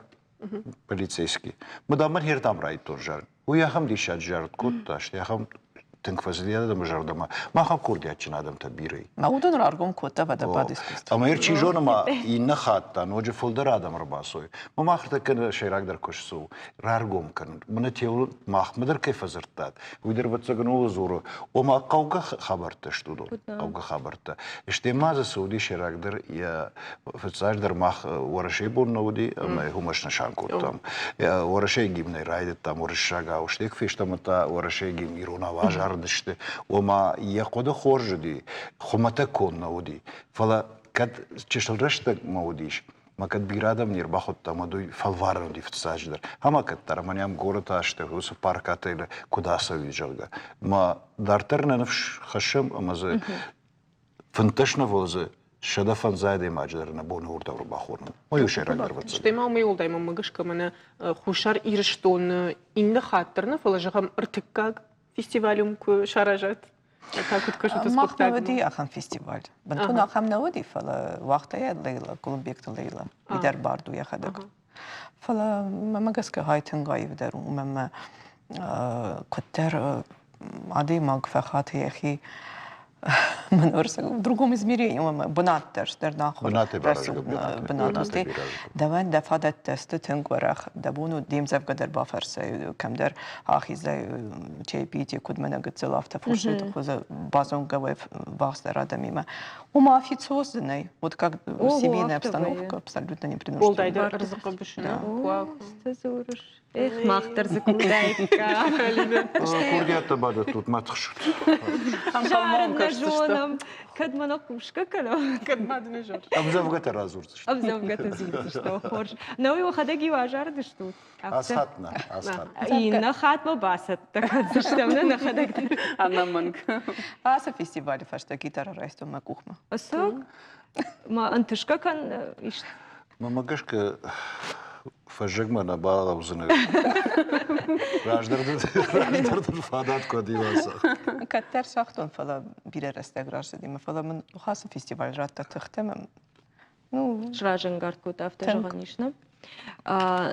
полицейский. Мадам мын хердӕм райдыдтон зарын. Уый ахӕм диссаджы зард кодта, стӕй ахӕм тынг фӕцыди адӕмы зӕрдӕмӕ. Махӕн курдиатджын адӕмтӕ бирӕ и. Мӕ уыдон раргом кодта водопад искусства. Ӕмӕ чи зоны ма иннӕ хатт та ноджы фылдӕр адӕм ӕрбацой. Мӕ мах ӕртӕккӕ сӕйрагдӕр куыст цы у, раргом кӕнын. Мӕнӕ теуыл махмӕ дӕр кӕй фӕдзырдтат, уый дӕр ӕвӕццӕгӕн ууыл дзуры, ома хъӕугӕ хабӕрттӕ сты уыдон, хъӕугӕ хабӕрттӕ. Стӕй ма дзы цы уыди сӕйрагдӕр, йӕ фыццаджыдӕр мах Уӕрӕсейы бон нӕ уыди ӕмӕ уымӕ снысан кодтам. Уӕрӕсейы гимнӕй райдыдтам уырыссагау, стӕй куы фестӕм, та Уӕрӕсейы гимн иронау азарыдысты. Ома йӕ хъуыды хорз уыди, хуымӕтӕг кон нӕ уыди. Фӕлӕ кӕд чысыл рӕстӕгмӕ уыдис, мӕ кӕд бирӕ адӕм не рбахуыдтам, уӕд уый фӕлварӕн уыди фыццаджыдӕр. Ӕмӕ кӕддӕр мӕнӕ ам горӕты астӕу уыцы парк отелы куыд ацӕуид, зӕгъгӕ. Мӕ дарддӕр нӕ ныфс хӕссӕм ӕмӕ дзы 15 нывыл дзы 105 адӕймаджы дӕр нӕ бон уырдӕм ӕрбахонын. Уый у сӕйрагдӕр ӕвӕццӕгӕн. Стӕй ма уымӕй уӕлдай мӕнмӕ гӕсгӕ мӕнӕ Хуссар Ирыстоны иннӕ хатт дӕр нӕ, фӕлӕ зӕгъӕм ӕртыккаг фестиваль уым куы саразат, та куыд кӕсут Мах нӕ уыди ахӕм фестиваль. Бынтон ахӕм нӕ уыди, фӕлӕ уагъта йӕ Лейла, Гуылымбегты Лейла. Уый дӕр бард у йӕхӕдӕг. Фӕлӕ мӕмӕ гӕсгӕ гъай тынг аивдӕр у, уымӕн куыддӕр адӕймаг фӕхаты йӕхи в другом измерении, бынат дӕр дӕр нахуыр бынат сты. Дӕуӕн дӕ фадӕттӕ сты тынг уӕрӕх. Дӕ бон у де мдзӕвгӕ дӕр бафӕрсай, кӕмдӕр ахизай чайпитие, куыд мӕнӕ гыццыл афтӕ фурсыты хуызы базонгӕ уай вахсдӕр адӕмимӕ. Уым официознӕй, вот как семейная обстановка абсолютно непринужденная. Уӕлдайдӕр ӕрдзы хъӕбысы. Эх, мах дӕр дзы куыдаиккам. Курдиӕттӕ бадӕттут, ма тыхсут. Зарын нӕ зонӕм, кӕд мӕ нӕ хъусгӕ кӕнӕм. Кӕд ма дын зӕр. Ӕмдзӕвгӕтӕ радзурдзыстут. Ӕмдзӕвгӕтӕ дзурдзыстӕм, хорз. Науи уӕхӕдӕг-иу азарыдыстут? Ацы хатт нӕ, ацы хатт. Иннӕ хатмӕ бацӕттӕ кӕндзыстӕм нӕ нӕхӕдӕг дӕр. Ӕнӕмӕнг. Ацы фестивалы фӕстӕ гитарӕ райстон мӕ къухмӕ. Ӕцӕг? Ма ӕнтысгӕ кӕн ист? Мӕнмӕ гӕсгӕ фӕззӕгмӕ нӕ балӕудзынӕ. Раздӕр дын фадат куы уыди Кӕддӕр сагътон, фӕлӕ бирӕ рӕстӕг рацыди, фӕлӕ мын ацы фестиваль радта тыхтӕ мӕм. Ну, сразӕнгард кодта, афтӕ зӕгъӕн ис, нӕ?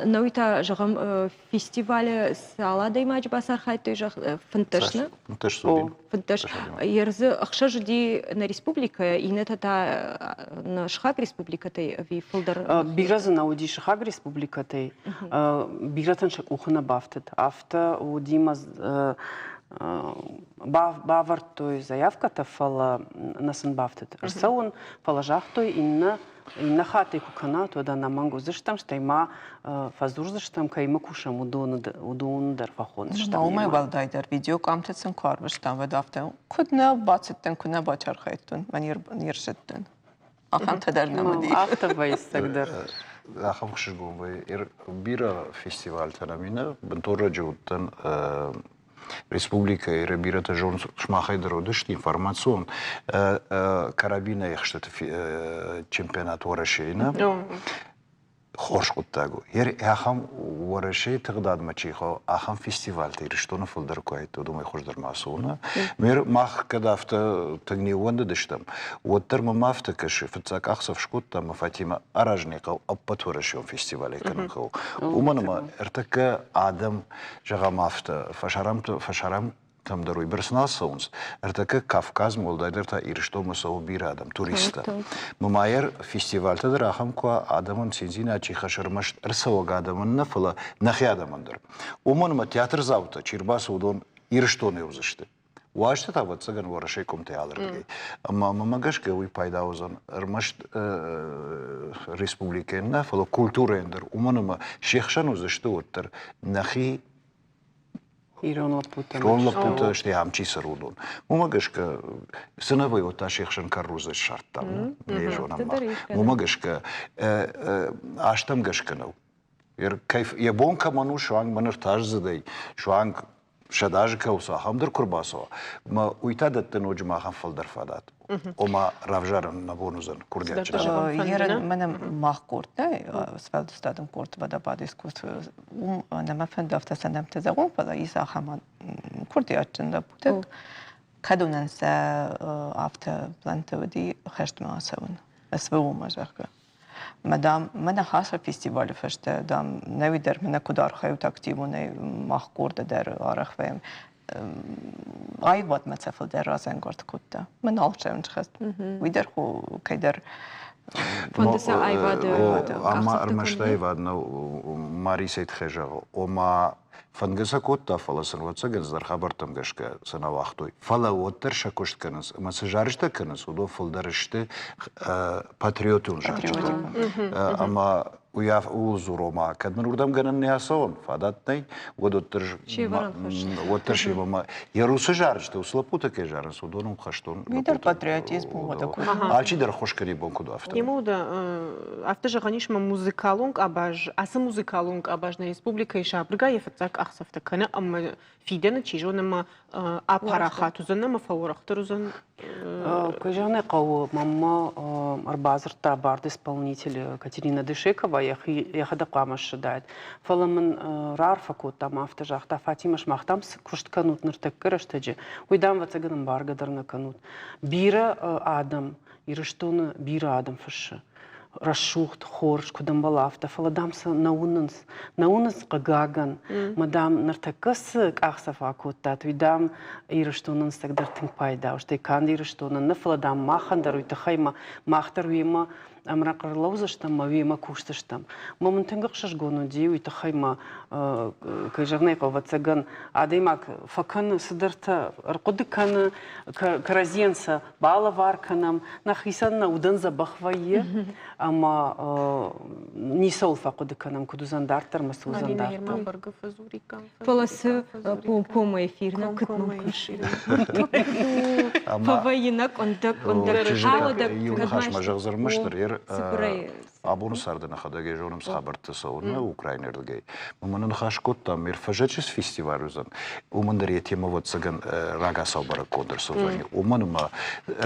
Науи та, зӕгъӕм, фестивалы цал адӕймаджы бацархайдтой, 15, нӕ? 15 15. Ерзы ӕхсӕз уыди нӕ республикӕйӕ, иннӕтӕ та нӕ сыхаг республикӕтӕй ӕви фылдӕр? Бирӕ дзы нӕ уыди сыхаг республикӕтӕй. Бирӕтӕн сӕ къухы нӕ бафтыд. Афтӕ уыди мӕ бавӕрдтой заявкӕтӕ, фӕлӕ нӕ сын бафтыд. Ӕрцӕуын, фӕлӕ загътой иннӕ иннӕ хатт куы кӕнат, уӕд ӕнӕмӕнг уыдзыстӕм, стӕй ма фӕдзурдзыстӕм, кӕимӕ кусӕм, уыдоны, уыдоны дӕр фӕхондзыстӕм. Уымӕй уӕлдайдӕр видеокъамтӕ сын куы арвыстам, уӕд афтӕ куыд нӕ бацыдтӕн, куы нӕ бацархайдтон, мӕ не рцыдтӕн. Ахӕмтӕ дӕр нӕм уыди. Афтӕ вӕййы дӕр. Ахӕм хсызгон вӕййы. Бирӕ фестивальтӕ нӕм и нӕ. Бынтон раджы уыдтӕн республикӕйы бирӕтӕ зонынц, сымахӕй дӕр уыдысты информацион карабинӕй ӕхстыты чемпионат Уӕрӕсейы нӕ? Хорз хъуыддаг у. Ахӕм Уӕрӕсейы тыгъдадмӕ чи хауы, ахӕм фестивальтӕ Ирыстоны фылдӕр куы уаид, уымӕй хуыздӕр ма цы у, нӕ? Мах кӕд афтӕ тынг не ууӕндыдыстӕм, уӕддӕр мӕм афтӕ кӕсы, фыццаг ӕхсӕв скодтам ӕмӕ Фатимӕ аразын хъӕуы ӕппӕтуӕрӕсеон фестивалӕй кӕнын хъӕуы. Уымӕн ӕмӕ ӕртӕккӕ адӕм зӕгъӕм афтӕ, фӕсарӕнты фӕсарӕнтӕм дӕр уыйбӕрц нал цӕуынц. Ӕртӕккӕ Кавказмӕ, уӕлдайдӕр та Ирыстонмӕ цӕуы бирӕ адӕм, туристтӕ. Мамайӕр фестивальтӕ дӕр ахӕм куы адӕмӕн циндзинад чи хӕссы ӕрмӕст ӕрцӕуӕг адӕмӕн нӕ, фӕлӕ нӕхи адӕмӕн дӕр. Уымӕн ӕмӕ театрдзаутӕ чи рбацӕуы, уыдон Ирыстонӕй уыдзысты. Уазджытӕ та, ӕвӕццӕгӕн, Уӕрӕсейы къуымтӕй алырдыгӕй. Ӕмӕ мӕмӕ гӕсгӕ уый пайда уыдзӕн ӕрмӕст республикӕйӕн нӕ, фӕлӕ культурӕйӕн дӕр, уымӕн ӕмӕ се хсӕн уыдзысты уӕддӕр нӕхи ирон лӕппутӕ. Ирон лӕппутӕ, стӕй ам чи цӕры, уыдон. Уымӕ гӕсгӕ цы нӕ вӕййы, уӕд та се хсӕн Каррузӕ ссардтам, не зонӕм мах. Уымӕ гӕсгӕ азтӕм гӕсгӕ нӕу. Йӕ бон кӕмӕн у, суанг мӕн ӕртаздзыдӕй, суанг. сӕдӕ азы кӕуыл цы, ахӕм дӕр куы рбацӕуа, ӕмӕ уый та дӕтты ноджы махӕн фылдӕр фадат. Ома равзарын нӕ бон уыдзӕн курдиатджын. Ерын мӕнӕ мах къордтӕ, сфӕлдыстадон къорд водопад искусства, уым нӕмӕ фӕнды афтӕ сӕ нӕмттӕ зӕгъон, фӕлӕ ис ахӕм курдиатджын лӕппутӕ, кӕдонӕн сӕ афтӕ плантӕ уыди хӕстмӕ ацӕуын, СВО-мӕ, зӕгъгӕ. Мӕ, дам, мӕнӕ хаса фестивалы фӕстӕ, дам, нӕуи дӕр мӕнӕ куыд архайут активонӕй, мах къорды дӕр арӕх вӕййӕм. Аивадмӕ сӕ фылдӕр разӕнгард кодта. Мӕн алчерн схӕст. Уый дӕр кӕйдӕр Фӕнды сӕ аивады Ӕмӕ ӕрмӕст аивад нӕу, Марисӕй тыххӕй зӕгъы, ома Фӕндгӕ сӕ кодта, фӕлӕ сын ӕвӕццӕгӕн цыдӕр хабӕрттӕм гӕсгӕ сӕ нӕ уагътой. Фӕлӕ уӕддӕр сӕ куыст кӕнынц ӕмӕ цы зарджытӕ кӕнынц, уыдон фылдӕр сты патриотон зарджытӕ. Ӕмӕ уый ууыл дзуры, ома кӕд мын уырдӕм гӕнӕн нӕ ацӕуон, фадат нӕй, уӕд уӕддӕр уӕддӕр семӕ йӕ русы зарджытӕ, уыцы лӕппутӕ кӕй зарынц, уыдон у хӕстон. Уый дӕр патриотизм у, уӕдӕ куыд. Алчи дӕр ӕххуыс кӕны бон куыд афтӕ. Ему да, афтӕ зӕгъӕн ис, мӕ музыкалон къабаз, ацы музыкалон къабаз нӕ республикӕйы сабыргай йӕ фыццаг къахдзӕфтӕ кӕны ӕмӕ фидӕны, чи зоны, ӕмӕ апарахат уыдзӕн ӕмӕ фӕуӕрӕхдӕр уыдзӕн. Кӕй зӕгъын ӕй хъӕуы, мӕнмӕ ӕрбадзырдта бард-исполнитель Катерина Дышекова, йӕхи йӕхӕдӕг хъуамӕ ссыдаид. Фӕлӕ мын раарфӕ кодта ӕмӕ афтӕ загъта, Фатимӕ, сымах, дам, цы куыст кӕнут ныртӕккӕ рӕстӕджы, уый, дам, ӕвӕццӕгӕн, ӕмбаргӕ дӕр нӕ кӕнут. Бирӕ адӕм, Ирыстоны бирӕ адӕм фыссы. Рӕсугъд, хорз, куыд ӕмбӕлы, афтӕ, фӕлӕ, дам, сӕ нӕ уынынц. Нӕ уынынц, хъыгагӕн. Мӕ, дам, ныртӕккӕ цы къахдзӕф акодтат, уый, дам, Ирыстонӕн ӕцӕгдӕр тынг пайда у. Стӕй канд Ирыстонӕн нӕ, фӕлӕ, дам, махӕн дӕр уый тыххӕй мӕ мах дӕр уемӕ ӕмрӕнхъ ӕрлӕудзыстӕм мӕ уемӕ кусдзыстӕм. Мӕ мын тынг ӕхсызгон уыди, уый тыххӕй мӕ, кӕй зӕгъын ӕй хъӕуы, ӕвӕццӕгӕн, адӕймаг фӕкӕны цыдӕртӕ, ӕрхъуыды кӕны, кӕрӕдзийӕн сӕ балӕвар кӕнӕм, нӕхицӕн нӕ удӕн дзӕбӕх вӕййы ӕмӕ ницӕуыл фӕхъуыды кӕнӕм, куыд уыдзӕн дарддӕр ӕмӕ цы уыдзӕн дарддӕр. Фӕлӕ цы комкоммӕ эфир нӕ куыд мӕм кӕсы. Фӕвӕййы нӕ къуындӕг, къуындӕг. Иу ныхас ма зӕгъдзӕн ӕрмӕстдӕр абоны царды нӕхӕдӕг ӕй зонӕм, цы хабӕрттӕ цӕуы нӕ Украинӕйы рдыгӕй. Уымӕн ныхас кодтам, Мерфӕзӕджы цы фестиваль уыдзӕн, уымӕн дӕр йӕ темӕ, ӕвӕццӕгӕн, рагацау бӕрӕггонд ӕрцӕудзӕни. Уымӕн ӕмӕ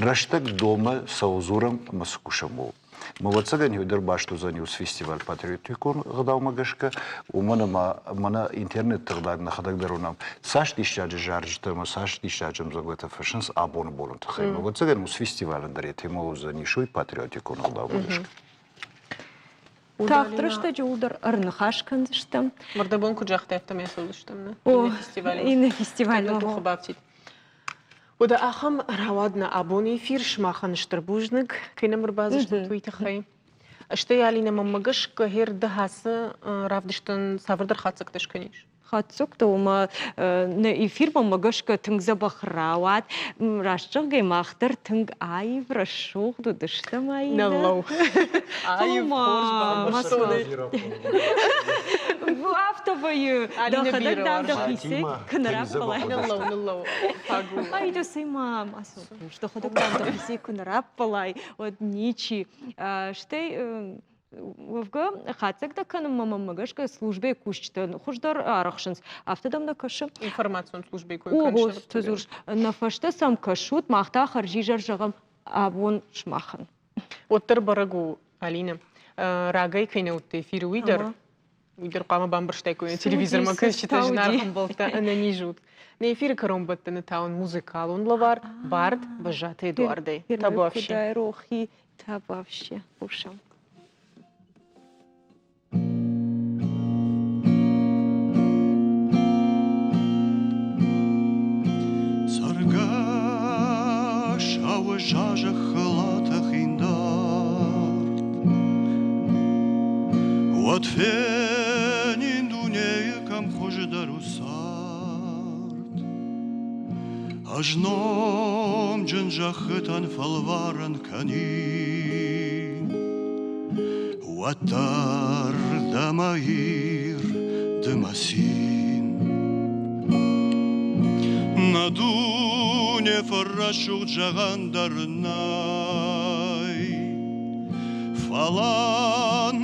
рӕстӕг домы, цӕуыл дзурӕм ӕмӕ цы кусӕм, ууыл. Ӕвӕццӕгӕн, иу дӕр баст уыдзӕн иу фестиваль патриотикон ӕгъдаумӕ гӕсгӕ, уымӕн ӕмӕ мӕнӕ интернет тыгъдад нӕхӕдӕг дӕр уынӕм, цас диссаджы зарджытӕ ӕмӕ цас диссаджы ӕмдзӕвгӕтӕ фыссынц абоны боны тыххӕй. Ӕвӕццӕгӕн, уыцы фестивалӕн дӕр йӕ темӕ уыдзӕнис уый патриотикон ӕгъдаумӕ гӕсгӕ. Тагъд рӕстӕджы ууыл дӕр ӕрныхас кӕндзыстӕм. Мӕрдӕбон куыд загътай, афтӕмӕй ацӕудзыстӕм нӕ иннӕ фестивалмӕ. Иннӕ фестивалмӕ. Бафтид. Уӕдӕ ахӕм рауад нӕ абоны эфир. Сымахӕн стыр бузныг, кӕй нӕм ӕрбадзыстут, уый тыххӕй. Стӕй Алинӕ, мӕнмӕ гӕсгӕ, херды ацы равдыстӕн цавӕрдӕр хатдзӕгтӕ скӕнис? Хатдзӕгтӕ, ома нӕ эфирмӕ гӕсгӕ тынг дзӕбӕх рауад. Раст зӕгъгӕй, мах дӕр тынг аив, рӕсугъд уыдыстӕм аивӕй. Нӕллӕу. Аив, хорз бамбӕрстон. Афтӕ вӕййы, дӕхӕдӕг дам дӕхицӕй куы нӕ раппӕлай. Ныллӕу, ныллӕу, фаг у. Ай, дӕсӕй ма дӕхӕдӕг дам дӕхицӕй куы нӕ раппӕлай, уӕд ничи. Стӕй уӕвгӕ хатдзӕгтӕ кӕнынмӕ мӕнмӕ гӕсгӕ службӕйы кусджытӕ хуыздӕр арӕхсынц. Афтӕ дӕм нӕ кӕсы? Информацион службӕйы кой кӕныс? О, нӕ фӕстӕ сӕм кӕсут, мах та хӕрзизӕр зӕгъӕм абон сымахӕн. Уӕддӕр бӕрӕг у, Алина, рагӕй кӕй нӕ уыдтӕ эфиры, уый дӕр. Уый дӕр хъуамӕ бамбӕрстаиккой телевизормӕ кӕсджытӕ, зынаргъ ӕмбӕлттӕ, ӕнӕниз ут. Нӕ эфиры кӕронбӕттӕны та уын музыкалон лӕвар Бард Бӕззаты Эдуардӕй. Табуафси. Рохи, табуафси. Хъусӕм. Цӕргӕсау зазӕххыл атӕхин дард, Уӕд фенин дунейы кӕм хуыздӕр у цард. Ӕз номджын зӕххытӕн фӕлварӕн кӕнин, Уӕддӕр дӕ мӕ Ир, ды мӕ цин. Нӕ дуне фӕррӕсугъд зӕгъӕн дӕр нӕй, Фӕлӕ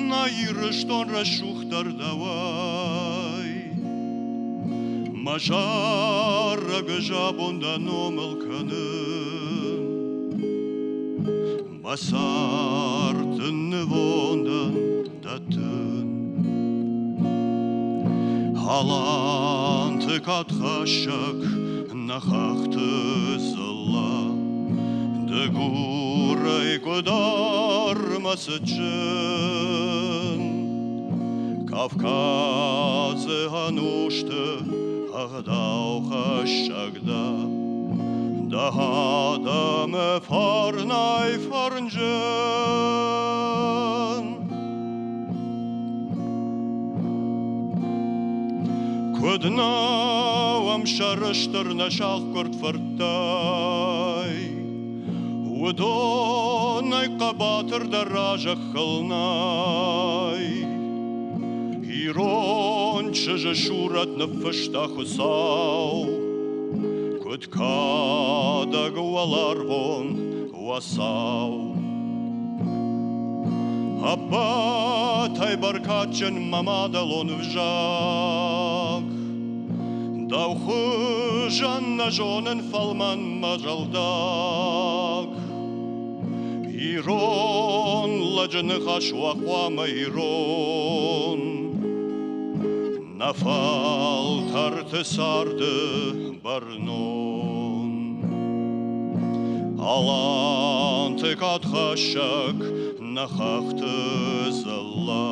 нӕ Ирыстон рӕсугъддӕр дӕуӕй. Мӕ зарӕг ӕз абон дӕ номыл кӕнын. Мӕ цард дын нывондӕн дӕттын. Аланты кадхӕссӕг нӕ хӕхты дзыллӕ, Дыгурӕй Къуыдармӕ цытджын. Кавказы ӕнусты ӕгъдаухӕссӕг дӕ, Дӕ адӕмы фарнӕй фӕрнджын. Куыд нӕуӕм сӕрыстыр нӕ сахъгуырд фырттӕй, Уыдонӕй хъӕбатырдӕр а-зӕххыл нӕй. Ирон чызджы сурӕт ныффыста Хуыцау, Куыд кадӕг уӕларвон уацау. Ӕппӕтӕй бӕркадджын мӕ мадӕлон ӕвзаг, Дӕу хуызӕн нӕ зонын фӕлмӕн мӕ зӕлдаг. Ирон лӕджы ныхас уа хъуамӕ ирон, Нӕ фӕлтӕрты царды бӕрнон. Аланты кадхӕссӕг нӕ хӕхты дзыллӕ,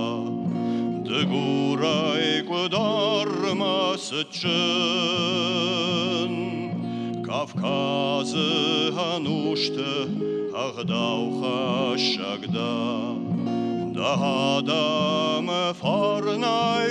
Дыгурӕй Къуыдармӕ цытджын. Кавказы ӕнусты ӕгъдаухӕссӕг дӕ, Дӕ адӕмы фарнӕй.